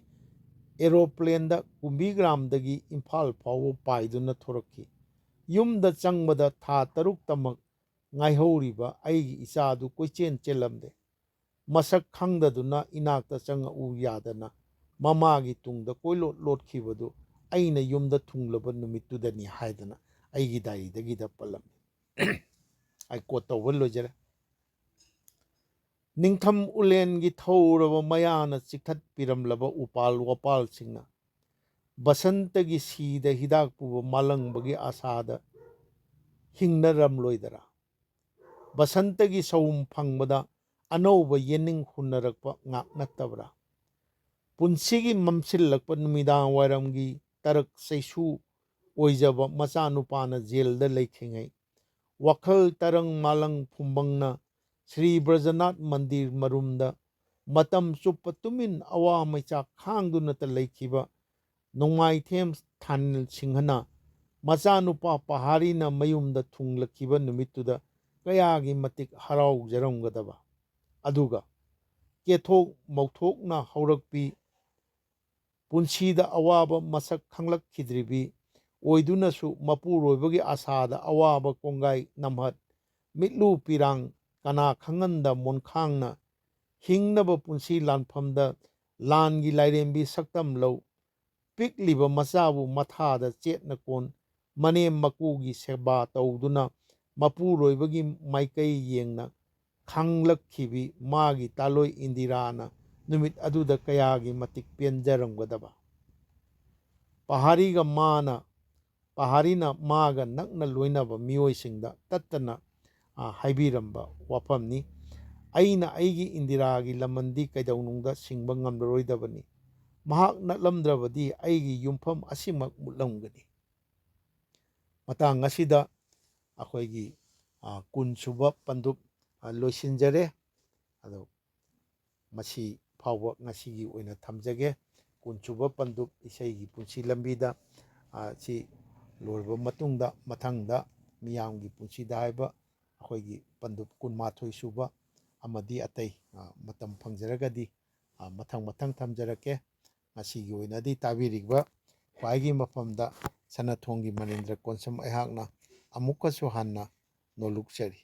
aeroplaneꯗ ꯀꯨꯝꯕꯤꯒ꯭ꯔꯥꯝꯗꯒꯤ ꯏꯝꯐꯥꯜ ꯐꯥꯎꯕ ꯄꯥꯏꯗꯨꯅ ꯊꯣꯔꯛꯈꯤ꯫ ꯌꯨꯝꯗ ꯆꯪꯕꯗ ꯊꯥ ꯇꯔꯨꯛꯇꯃꯛ ꯉꯥꯏꯍꯧꯔꯤꯕ ꯑꯩꯒꯤ ꯏꯆꯥꯗꯨ ꯀꯣꯏꯆꯦꯟ ꯆꯦꯜꯂꯝꯂꯦ꯫ ꯃꯁꯛ ꯈꯪꯗꯗꯨꯅ ꯏꯅꯥꯛꯇ ꯆꯪꯉꯛꯎ ꯌꯥꯗꯅ ꯃꯃꯥꯒꯤ ꯇꯨꯡꯗ ꯀꯣꯏꯂꯣꯠ ꯂꯣꯠꯈꯤꯕꯗꯨ ꯑꯩꯅ ꯌꯨꯝꯗ ꯊꯨꯡꯂꯕ ꯅꯨꯃꯤꯠꯇꯨꯗꯅꯤ ꯍꯥꯏꯗꯅ ꯑꯩꯒꯤ ꯗꯥꯏꯔꯤꯗꯒꯤꯗ ꯄꯜꯂꯝꯃꯤ꯫ ꯑꯩ quote ꯇꯧꯕ ꯂꯣꯏꯖꯔꯦ꯫ ꯅꯤꯡꯊꯝ ꯎꯂꯦꯟꯒꯤ ꯊꯧꯔꯕ ꯃꯌꯥꯅ ꯆꯤꯛꯊꯠꯄꯤꯔꯝꯂꯕ ꯎꯄꯥꯜ ꯋꯥꯄꯥꯜꯁꯤꯡꯅ ꯕꯁꯟꯇꯒꯤ ꯁꯤꯗ ꯍꯤꯗꯥꯛ ꯄꯨꯕ ꯃꯥꯂꯪꯕꯒꯤ ꯑꯁꯥꯗ ꯍꯤꯡꯅꯔꯝꯂꯣꯏꯗꯔꯥ? ꯕꯁꯟꯇꯒꯤ ꯁꯍꯨꯝ ꯐꯪꯕꯗ ꯑꯅꯧꯕ ꯌꯦꯅꯤꯡ ꯍꯨꯟꯅꯔꯛꯄ ꯉꯥꯛ ꯅꯠꯇꯕ꯭ꯔꯥ? ꯄꯨꯟꯁꯤꯒꯤ ꯃꯝꯁꯤꯜꯂꯛꯄ ꯅꯨꯃꯤꯗꯥꯡ ꯋꯥꯏꯔꯝꯒꯤ ꯇꯔꯛ ꯆꯩꯁꯨ ꯑꯣꯏꯖꯕ ꯃꯆꯥꯅꯨꯄꯥꯅ ꯖꯦꯜꯗ ꯂꯩꯈꯤꯉꯩ, ꯋꯥꯈꯜ ꯇꯔꯪ ꯃꯥꯂꯪ ꯐꯨꯝꯕꯪꯅ ꯁ꯭ꯔꯤ ꯕ꯭ꯔꯖꯅꯥꯊ ꯃꯟꯗꯤꯔ ꯃꯔꯨꯝꯗ ꯃꯇꯝ ꯆꯨꯞꯄ ꯇꯨꯃꯤꯟ ꯑꯋꯥ ꯃꯩꯆꯥꯛ ꯈꯥꯡꯗꯨꯅꯇ ꯂꯩꯈꯤꯕ ꯅꯣꯡꯃꯥꯏꯊꯦꯝ ꯊꯥꯅꯤꯜ ꯁꯤꯡꯍꯅ ꯃꯆꯥꯅꯨꯄꯥ ꯄꯍꯥꯔꯤꯅ ꯃꯌꯨꯝꯗ ꯊꯨꯡꯂꯛꯈꯤꯕ ꯅꯨꯃꯤꯠꯇꯨꯗ ꯀꯌꯥꯒꯤ ꯃꯇꯤꯛ ꯍꯔꯥꯎꯖꯔꯝꯒꯗꯕ꯫ ꯑꯗꯨꯒ ꯀꯦꯊꯣꯛ ꯃꯧꯊꯣꯛꯅ ꯍꯧꯔꯛꯄꯤ, ꯄꯨꯟꯁꯤꯗ ꯑꯋꯥꯕ ꯃꯁꯛ ꯈꯪꯂꯛꯈꯤꯗ꯭ꯔꯤꯕꯤ ꯑꯣꯏꯗꯨꯅꯁꯨ ꯃꯄꯨꯔꯣꯏꯕꯒꯤ ꯑꯁꯥꯗ ꯑꯋꯥꯕ ꯀꯣꯡꯒꯥꯏ ꯅꯝꯍꯠ, ꯃꯤꯠꯂꯨ ꯄꯤꯔꯥꯡ ꯀꯅꯥ ꯈꯪꯍꯟꯗ ꯃꯣꯟꯈꯥꯡꯅ ꯍꯤꯡꯅꯕ ꯄꯨꯟꯁꯤ ꯂꯥꯟꯐꯝꯗ ꯂꯥꯟꯒꯤ ꯂꯥꯏꯔꯦꯝꯕꯤ ꯁꯛꯇꯝ ꯂꯧ, ꯄꯤꯛꯂꯤꯕ ꯃꯆꯥꯕꯨ ꯃꯊꯥꯗ ꯆꯦꯠꯅ ꯀꯣꯟ ꯃꯅꯦꯝ ꯃꯀꯨꯒꯤ ꯁꯦꯕꯥ ꯇꯧꯗꯨꯅ ꯃꯄꯨꯔꯣꯏꯕꯒꯤ ꯃꯥꯏꯀꯩ ꯌꯦꯡꯅ ꯈꯥꯡꯂꯛꯈꯤꯕꯤ ꯃꯥꯒꯤ ꯇꯥꯂꯣꯏ ꯏꯟꯗꯤꯔꯥꯅ ꯅꯨꯃꯤꯠ ꯑꯗꯨꯗ ꯀꯌꯥꯒꯤ ꯃꯇꯤꯛ ꯄꯦꯟꯖꯔꯝꯒꯗꯕ꯫ ꯄꯍꯥꯔꯤꯒ ꯃꯥꯅ, ꯄꯍꯥꯔꯤꯅ ꯃꯥꯒ ꯅꯛꯅ ꯂꯣꯏꯅꯕ ꯃꯤꯑꯣꯏꯁꯤꯡꯗ ꯇꯠꯇꯅ, ꯑ, ꯍꯥꯏꯕꯤꯔꯝꯕ ꯋꯥꯐꯝꯅꯤ꯫ "ꯑꯩꯅ ꯑꯩꯒꯤ ꯏꯟꯗꯤꯔꯥꯒꯤ ꯂꯃꯟꯗꯤ ꯀꯩꯗꯧꯅꯨꯡꯗ ꯁꯤꯡꯕ ꯉꯝꯂꯔꯣꯏꯗꯕꯅꯤ꯫ ꯃꯍꯥꯛ ꯅꯠꯂꯝꯗ꯭ꯔꯕꯗꯤ ꯑꯩꯒꯤ ꯌꯨꯝꯐꯝ ꯑꯁꯤꯃꯛ ꯃꯨꯠꯂꯝꯒꯅꯤ꯫" ꯃꯇꯥꯡ ꯑꯁꯤꯗ ꯑꯩꯈꯣꯏꯒꯤ, ꯑ, ꯀꯨꯟ ꯁꯨꯕ ꯄꯟꯗꯨꯞ, ꯑ, ꯂꯣꯏꯁꯤꯟꯖꯔꯦ꯫ ꯑꯗꯣ ꯃꯁꯤ ꯐꯥꯎꯕ ꯉꯁꯤꯒꯤ ꯑꯣꯏꯅ ꯊꯝꯖꯒꯦ꯫ ꯀꯨꯟ ꯁꯨꯕ ꯄꯟꯗꯨꯞ ꯏꯁꯩꯒꯤ ꯄꯨꯟꯁꯤ ꯂꯝꯕꯤꯗ, ꯑ, ꯁꯤ ꯂꯣꯏꯔꯕ ꯃꯇꯨꯡꯗ ꯃꯊꯪꯗ ꯃꯤꯌꯥꯝꯒꯤ ꯄꯨꯟꯁꯤꯗ ꯍꯥꯏꯕ ꯑꯩꯈꯣꯏꯒꯤ ꯄꯟꯗꯨꯞ ꯀꯨꯟꯃꯥꯊꯣꯏ ꯁꯨꯕ ꯑꯃꯗꯤ ꯑꯇꯩ, ꯑ, ꯃꯇꯝ ꯐꯪꯖꯔꯒꯗꯤ, ꯑ, ꯃꯊꯪ ꯃꯊꯪ ꯊꯝꯖꯔꯛꯀꯦ꯫ ꯉꯁꯤꯒꯤ ꯑꯣꯏꯅꯗꯤ ꯇꯥꯕꯤꯔꯤꯕ ꯈ꯭ꯋꯥꯏꯒꯤ ꯃꯐꯝꯗ ꯁꯅꯥꯊꯣꯡꯒꯤ ꯃꯅꯤꯟꯗ꯭ꯔ ꯀꯣꯟꯁꯝ ꯑꯩꯍꯥꯛꯅ ꯑꯃꯨꯛꯀꯁꯨ ꯍꯟꯅ ꯅꯣꯂꯨꯛꯆꯔꯤ꯫